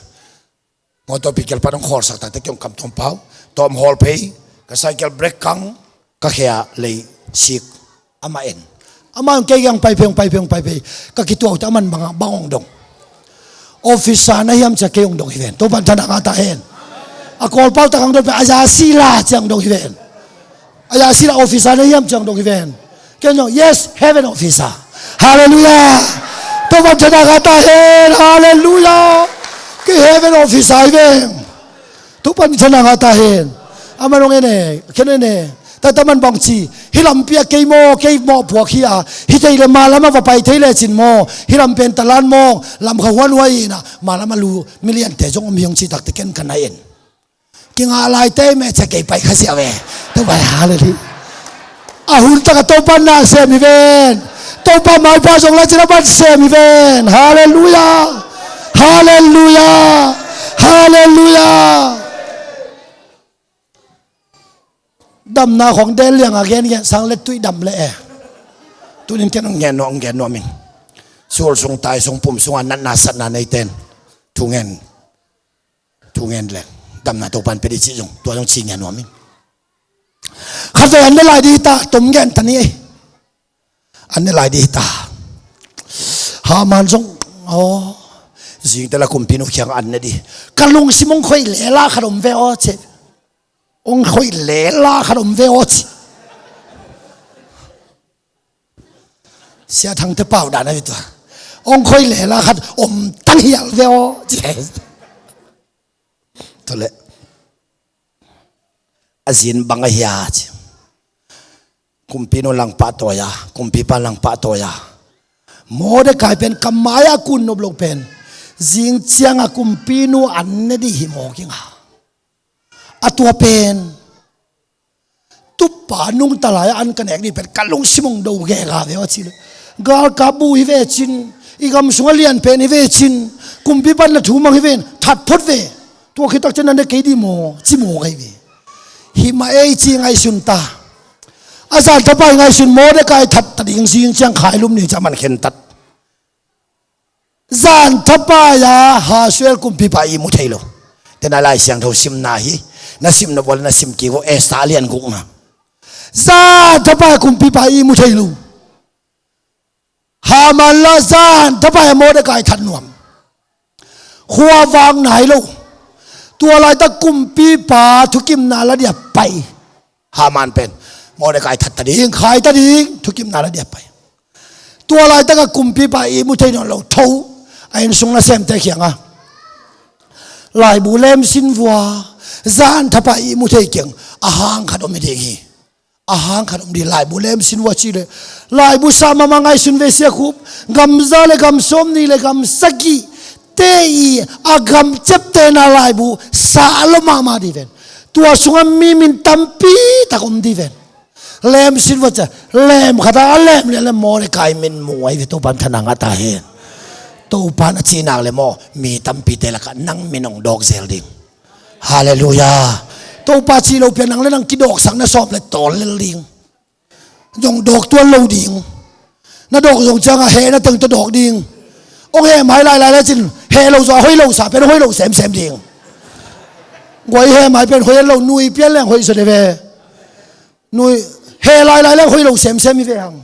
Mawtawpi kel pan hong khawlsak takte kei hong kam tuam pau tawm hawl phei. Ka cycle brake kang, ka khe ah lei sik. Amah en. Amah hong kei kiang pai phei, hong pai phei, hong pai phei. Ka kituak uh teh aman bang, bang hong dong. Officer na hiam ci a kei hong dong hi ven. Topa'n tha na ngah ta hen. A Kawlpau tak hong dong pen, a za sila ci a hong dong hi ven. A za sila officer na hiam ci a hong dong hi ven. Ken zong, yes, heaven officer. Halleluiah. Topa'n tha na ngah ta hen. Halleluiah. Kei heaven officer hi ven. Topa'n tha na ngah ta hen. Aman hong en e, ken en e. Tua teh aman bang ci, hih lampi ah kei maw, kei mawhpuak hi a, hih thei leh ma lam ah va pai thei lecin maw, hih lam pen talan maw, lam kha huanhuai in ah, ma lam ah lu, miliante zong om hi hong cih tak teh ken ka na en. Kingah lai tei meh ci a kei pai kha ziau ve. Topa, halleluiah. A hun tak ah Topa'n na sem hi ven. Topa maipha zong lai cin a ban sem hi ven. Halleluiah. Halleluiah. Halleluiah. Damna khong del liang a gen gen sang le tuih dam le e. Tunin ken hong gen nuam, hong gen nuam ing. Sul sung, tai sung, pum sung a natna satna nei ten thu ngen. Thu ngen leng damna Topa'n pia ding cih zong, tua zong ci ngen nuam ing. Khatvei an ne lai ding hi ta, tom gen ta ni ei. An ne lai ding hi ta. Haman zong, aw, zingte la kumpinu kiang an ne ding. Ka lungsim hong khoih lela khat om ve aw ci. Hong khoih lela khat om ve aw ci. Sia Thangte pau dan a hi tua. Hong khoih lela khat om tang hial ve aw ci. Tua leh a zin bang a hia ci. Kumpinu lang pahtawi a, kumpipa lang pahtawi a. Mordekai pen ka mai-ah kun nop lo pen zing ciangah kumpinu an ne ding hi mawk ing a. A tua pen tupa nungta lai-ah an ka nek ding pen ka lungsim hong do gega ve aw ci leh. Galkap bu hi ve cin, i gam sungah lian pen hi ve cin, kumpipa na thu mang hi ven, that phot ve. Tua khit tak ciang na ne kei ding maw ci mawk ahi ve. Hi mah ei ci ngaihsun ta. A zan thapai ngaihsun, Mordekai that ta ding, zing ciang khailum ni ciang man khentat. Zan thapai a Ahasuer kumpipa ihmu thei lo. Tena Lai Siangtho simna hi. Na sim nop uh leh na sim kik un, Esther a lian gukna. Zan thapai a kumpipa ihmu thei lo. Haman la zan thapai a Mordekai that nuam. Khua vak nai lo. Tua laitak kumpipa thukimna la dia pai. Haman pen Mordekai that ta ding, khai ta ding, thukimna la dia pai. Tua laitak a kumpipa ihmu thei nawn lo, tho a, inn sung nasemte kiangah laibu lemsin vua, zan thapai ihmu thei kiang a hang khat om hi ding hi. A hang khat om ding, laibu lemsin vua ci leh. Laibu sah mahmah, ngaihsun ve Sia Khup. Gam za le gam sawmnih le gam sagih te i a gam ciaptehna laibu sah lo mahmah ding ven. Tua sungah mi min tampi tak om ding ven. Lemsin vua ci a, lem khat a a lem lian leh Mordekai min mu ahi ve. Topa'n tha na ngah ta hen. Topa'n a cih nak leh maw, mi tampite lakah nang min hong dawk zel ding. Halleluiah. Topa cih lo pi a nang le nang kidawksak na sawm le tawl lel ding. Zong dawk tuan lo ding. Na dawk zong ciangah hehna teng tawh dawk ding. Hong heh mai lailai lecin heh lo zawh a hoi lo sa pen hoi lo semsem ding. Guai heh mai pen hoi lo, nui pian leng hoi zaw ding ve. Nui heh lailai leng hoi lo semsem hi ve hang.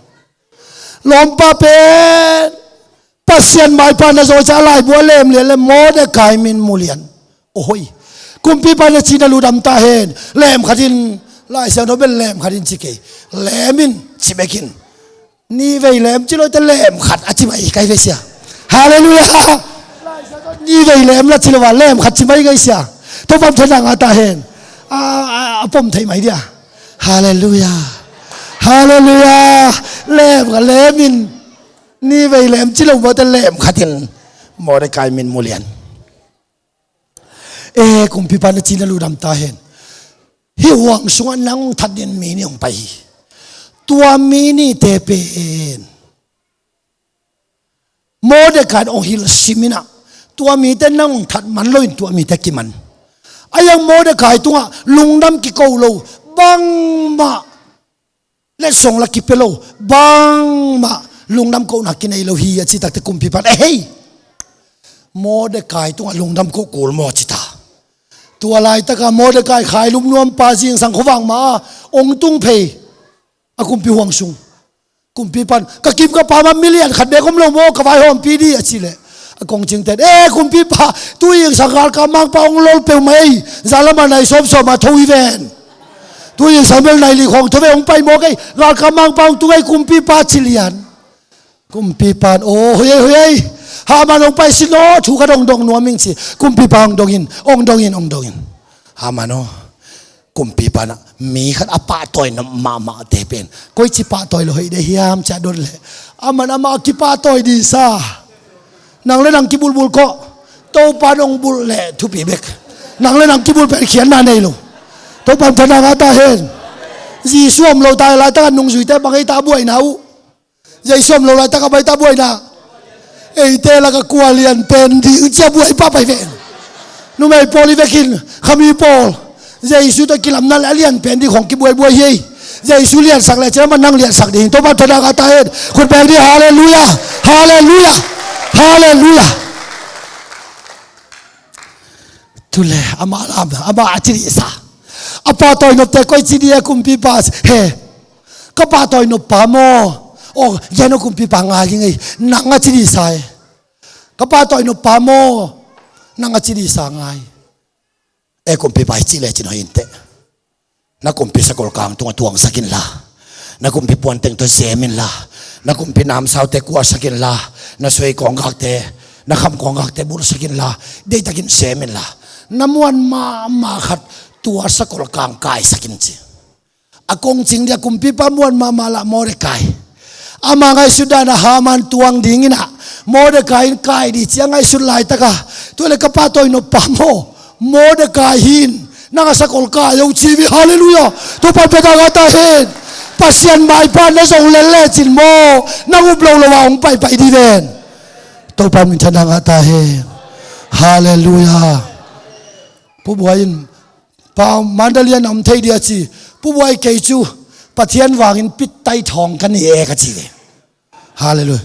Lawmpa pen Pasian maipha na zawh ciang a laibu a lem lian leh Mordekai min mu lian. Aw hoi. Kumpipa na cih na ludam ta hen. Lem khat in, Lai Siangtho pen lem khat in ci kei. Lem in ci bek in. Nihvei lem ci lo, teh lem khat a ci mai kai ve sia. Halleluiah. Lai Siangtho nihvei lem la ci lo a, lem khat ci mai kai sia. Topa'n tha na ngah ta hen. A, a, a pom thei mai dia. Halleluiah. Halleluiah. Lem khat, lem in. Nihvei lem ci lo maw, teh lem khat in Mordekai min mu lian. E, kumpipa na cih na ludam ta hen. Hih huang sungah nang hong that ding mi nih hong pai hi. Tua mi nihte pen Mordekai in hong hilh sim in ah, tua mite nang hong that man loin tua mite kiman. A iang Mordekai tungah lungdam kiko lo, bangmah letsong la kipia lo, bangmah lungdam kohna kinei lo hi a cih takteh kumpipa in, "Ehei, Mordekai tungah lungdam koh kul maw," ci ta. Tua laitaka Mordecai khailum nuampa zingsang khuavak ma-a ong tung phei a kumpi huang sung. Kumpipan, "Ka kim ka pam ah milian khat beek om lo maw, ka vaihawmpi dih," a cih leh a kongcingten, "E kumpipa, tu zingsang galkap mangpa ong lol peuhmah ei, zan lamah nai sawmsawm a tho hi ven. Tu zingsang bel nai li khawng tho ve, ong pai mawk ei, galkap mangpa ong tung ei kumpipa," ci lian. Kumpipan, "Aw, hoih ei, hoih ei. Haman ong pai sin aw, thu khat ong dong nuam ing," ci. "Kumpipa, ong dong in, ong dong in, ong dong in." Haman aw, kumpipan ah mi khat a pahtawi nop mahmahte pen koici pahtawi lo hoih deuh hiam ci a dot leh, aman amah a kipahtawi disa. Nang le nang kibulbul kawh. Topan ong bulh leh thupi bek. Nang le nang kibulh pen khiatna nei lo. Topan thahatna ngah ta hen. Jesu om lo ta laitak a nungzuite bang ei ta buaina uh. Jesu om lo laitak a bang ei ta buaina. Eite lak a kua lian pen ding ci a buai pahpah hi ven. Numei pawl hi vekin, khami pawl. Jesu tawh kilamna le a lian pen ding khawng kibuaibuai hi ei. Jesu liansak leh cin amah nang liansak ding. Topan thahatna ngah ta hen. Khut beng dih, halleluiah. Halleluiah. Halleluiah. Tule amah lam, amah a ci dihsa. A pahtawi nopte koici dih e kumpipa he. Ka pahtawi noppa maw? Aw, gen aw kumpipa, ngai ing ei. Nang a ci dihsa e. Ka pahtawi noppa maw? Nang a ci dihsa ngai. E kumpipa, hi cih lecin hoih inteh. Na kumpi sakolkang tungah tuangsak inla, na kumpi puanteng tawh zem inla, na kumpi namsaute kuasak inla, na suai kawnggakte, na kham kawnggakte bulhsak inla, deihtakin zem inla, na muan mahmah khat tua sakolkang kaisak in ci. A kongcing dia kumpipa muan mahmah lah Mordecai. Ama ngaihsut dan a Haman tuang dingin ah Mordecai in kai dih ci a ngaihsut laitaka, tua le ka pahtawi noppa maw? Mordecai hi in, nang a sakol kai o ci hi. Halleluiah. Topan thahatna ngah ta hen. Pasian maipa na zong lel lecin maw, nang up lo lo a hong paipai dih ven. Topan min thahatna ngah ta hen. Halleluiah. Pu Buai in, Pa Mandalay-a na om thei dia ci. Pu Buai, kei cu Pathian vangin pittai thawng ka nei e ka ci ve. Halleluiah.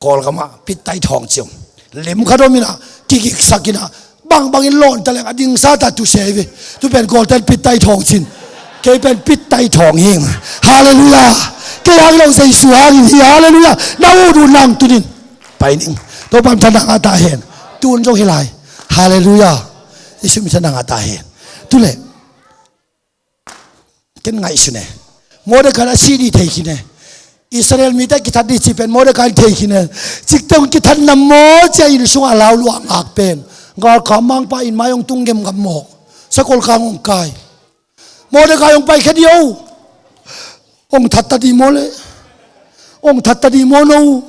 Kawlgam ah pittai thawng ci om. Lim khat om in ah, kigiksak in ah, bangbang in lawn ta leng a dingsa ta, tu se hi ve. Tu pen Kawlte in pittai thawng ci in, kei pen pittai thawng hi ing. Halleluiah. Kei hang lo, Jesu hangin hi. Halleluiah. Na ut ut nang tuni in pai ning. Topan thahatna ngah ta hen. Tun zong hi lai. Halleluiah. Jesu min thahatna ngah ta hen. Tule, ken ngaihsun e. Mordecai a sih dih thei khin e. Israel mite kithat dih cih pen Mordecai in thei khin e. Cikte hong kithat na maw ci a, inn sungah a lau luah ngak pen, galkap mangpa inn mai hong tung gemgam maw? Sakolkang hong kai. Mordecai hong paikhia dih o. Hong that ta dih maw le? Hong that ta dih maw no?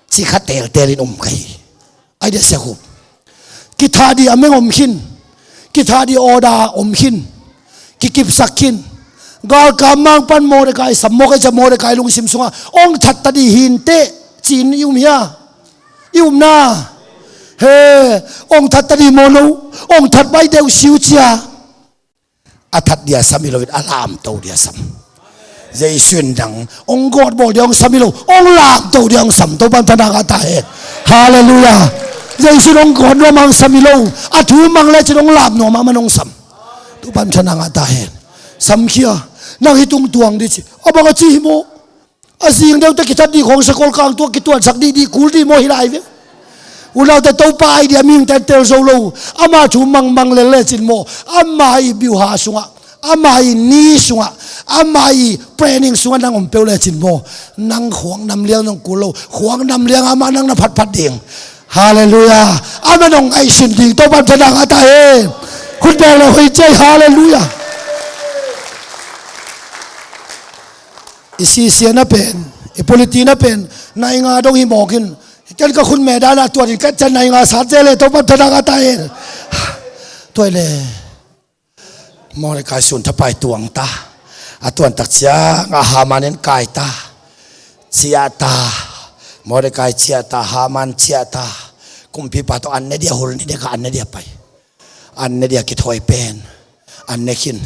Ci kha teltel in um ka hi. Ai dia sia khup. Kithah dih a meng om khin. Kithah dih order om khin. Kikipsak khin. Galkap mangpan Mordecai sam maw, kei cia Mordecai lungsim sungah hong that ta dih hi inteh ci-in i um hia? I um na. He, hong that ta dih maw no? Hong that bai deuh siu cia. A that dia sam hi loin a lamto dia sam. Jesu in dang hong gawtbawl dia hong sam hi lo, hong lamto dia hong sam. Topan thahatna ngah ta hen. Halleluiah. Jesu in hong gawt nuam hang sam hi lo, a thu mang lecin hong lam nuam hang man hong sam. Topan thahatna ngah ta hen. Samkhia, nang hih tung tuang dih ci. A bang a ci hi maw? A zing deuhte kithat dih khawng sakolkang tua kituansak dihdih kul dih maw hi lai ve. Unaute, Topa idea mihingte an tel zo lo. Ama thu mangmang lel lecin maw, ama i biuha sungah, ama i ni sungah, ama i planning sungah nang om peuh lecin maw, nang khuang namliang nong kul lo, khuang namliang amah nang na phatphat ding. Halleluiah. Amah nong ngaihsun ding. Topan thahatna ngah ta hen. Khut beng le hoih ciai. Halleluiah. I sisia na pen, i polity na pen, nai nga dong hi mawk in, ken ka khut me dan a tuat in ka cian nai nga sat zel e. Topan thahatna ngah ta hen. Tua hi le, Mordecai sun thapai tuang ta. A tuantak ciang a Haman in kai ta, ciah ta. Mordecai ciah ta, Haman ciah ta. Kumpipa tawh an ne dia, hul ne dia, ka an ne dia pai. An ne dia kithawi pen, an ne khin.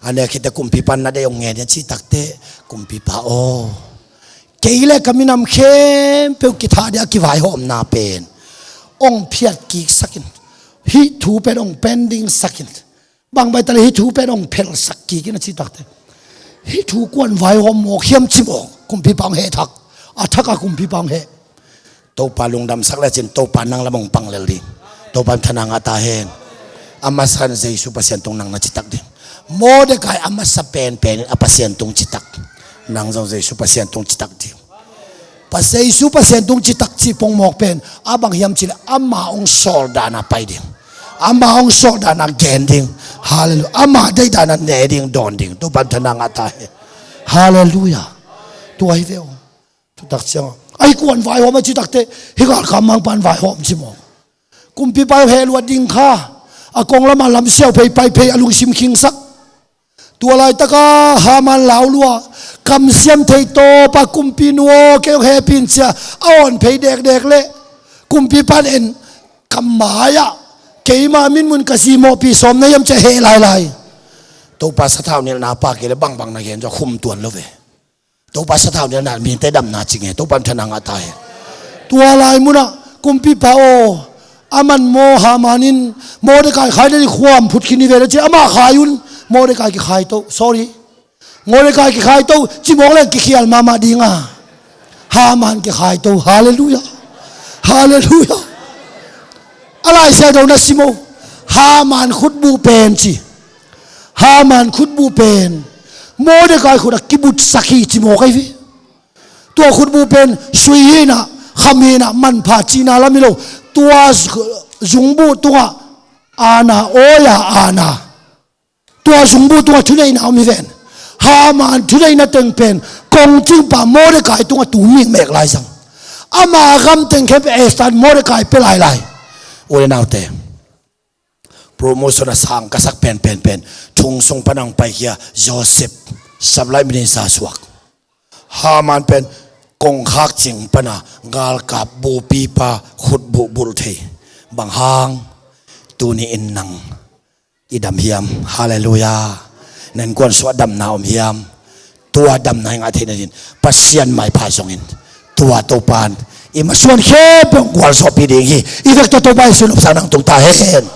An ne khitte kumpipa in na deih hong ngen hi a cih takteh, kumpipa aw, kei le ka minam khempeuh kithah dia kivaihawmna pen ong phiat kik sakin, hih thu pen ong pending sakin, bang bai ta le hih thu pen ong phelsak kik in a ci takte, hih thu kuan vaihawm mawk hiam ci mawk, kumpipa ong heh thak, a thak a kumpipa ong heh. Topa lungdamsak lecin Topa nang lam ong pang lel ding. Topa in thana ngah ta hen. A masa in Jesu Pasian tung nang na citak ding. Mordekai a masa penpen in a Pasian tung citak, nang zong Jesu Pasian tung citak ding. Pa Jesu Pasian tung citak cih pongmawk pen a bang hiam cih leh ama ong sawl dan a pai ding, ama ong sawl dan a gen ding. Halleluiah. Ama deih dan a ne ding, dawn ding. Topa in thana ngah ta hen. Halleluiah. Tua hi ve aw. Thutak ciang a, ahi kuan vaihawm a ci takte, hih galkap mangpa in vaihawm ci mawk. Kumpipa ong heh luat ding kha, a kong lam a lamsiau phei pai phei, a lungsim khingsak. Tua laitaka Haman lau lua, kamsiam thei tawpa, kumpinu aw, kei ong hehpih in ci a, a awn phei dekdek leh, kumpipa in en, ka mai-ah keima mitmun ka zimawhpih sawm na hiam ci a heh lailai. Topa sathau nilhna pa kei leh bangbang na gen zaw khum tuan lo ve. Topa sathau nilhna mite damna ci nge, Topa in thana ngah ta hen. Tua lai munah kumpipa aw, a man maw, Haman in Mordekai khai ding khuam phut khin hi ve na ci, amah khai un. Mordekai kikhaito, sorry, Mordekai kikhaito ci mawk leng kikhial mahmah ding a, Haman kikhaito. Halleluiah. Halleluiah. A Lai Siangtho na sim aw, Haman khutbuh pen ci, Haman khutbuh pen Mordekai khut ah kibutsak hi ci mawk ahi ve. Tua khutbuh pen sui hi in ah, kham hi in ah, manpha cihna lam hi lo. Tua zungbuh tungah aana, awi-a aana, tua zungbuh tungah thuneihna om hi ven. Haman thuneihna teng pen kongcingpa Mordekai tungah tum mikmek lai zang. Ama gam teng khempeuh Esther in Mordekai pia lailai. U le naute, promotion a sang ka sak penpen pen, thong sung pan a hong paikhia Joseph, supply minister suak. Haman pen kongkhak cing pan a galkap bupipa khutbuh bulh thei. Bang hang? Tuni in nang i dam hiam? Halleluiah. Na innkuan sungah damna om hiam? Tua damna i ngah theih nadingin Pasian maipha zongin tua Topa in i masuan khempeuh hong gualzawhpih ding hi. I vekpi tawh Topa Jesu in nopsakna hong tung ta hen.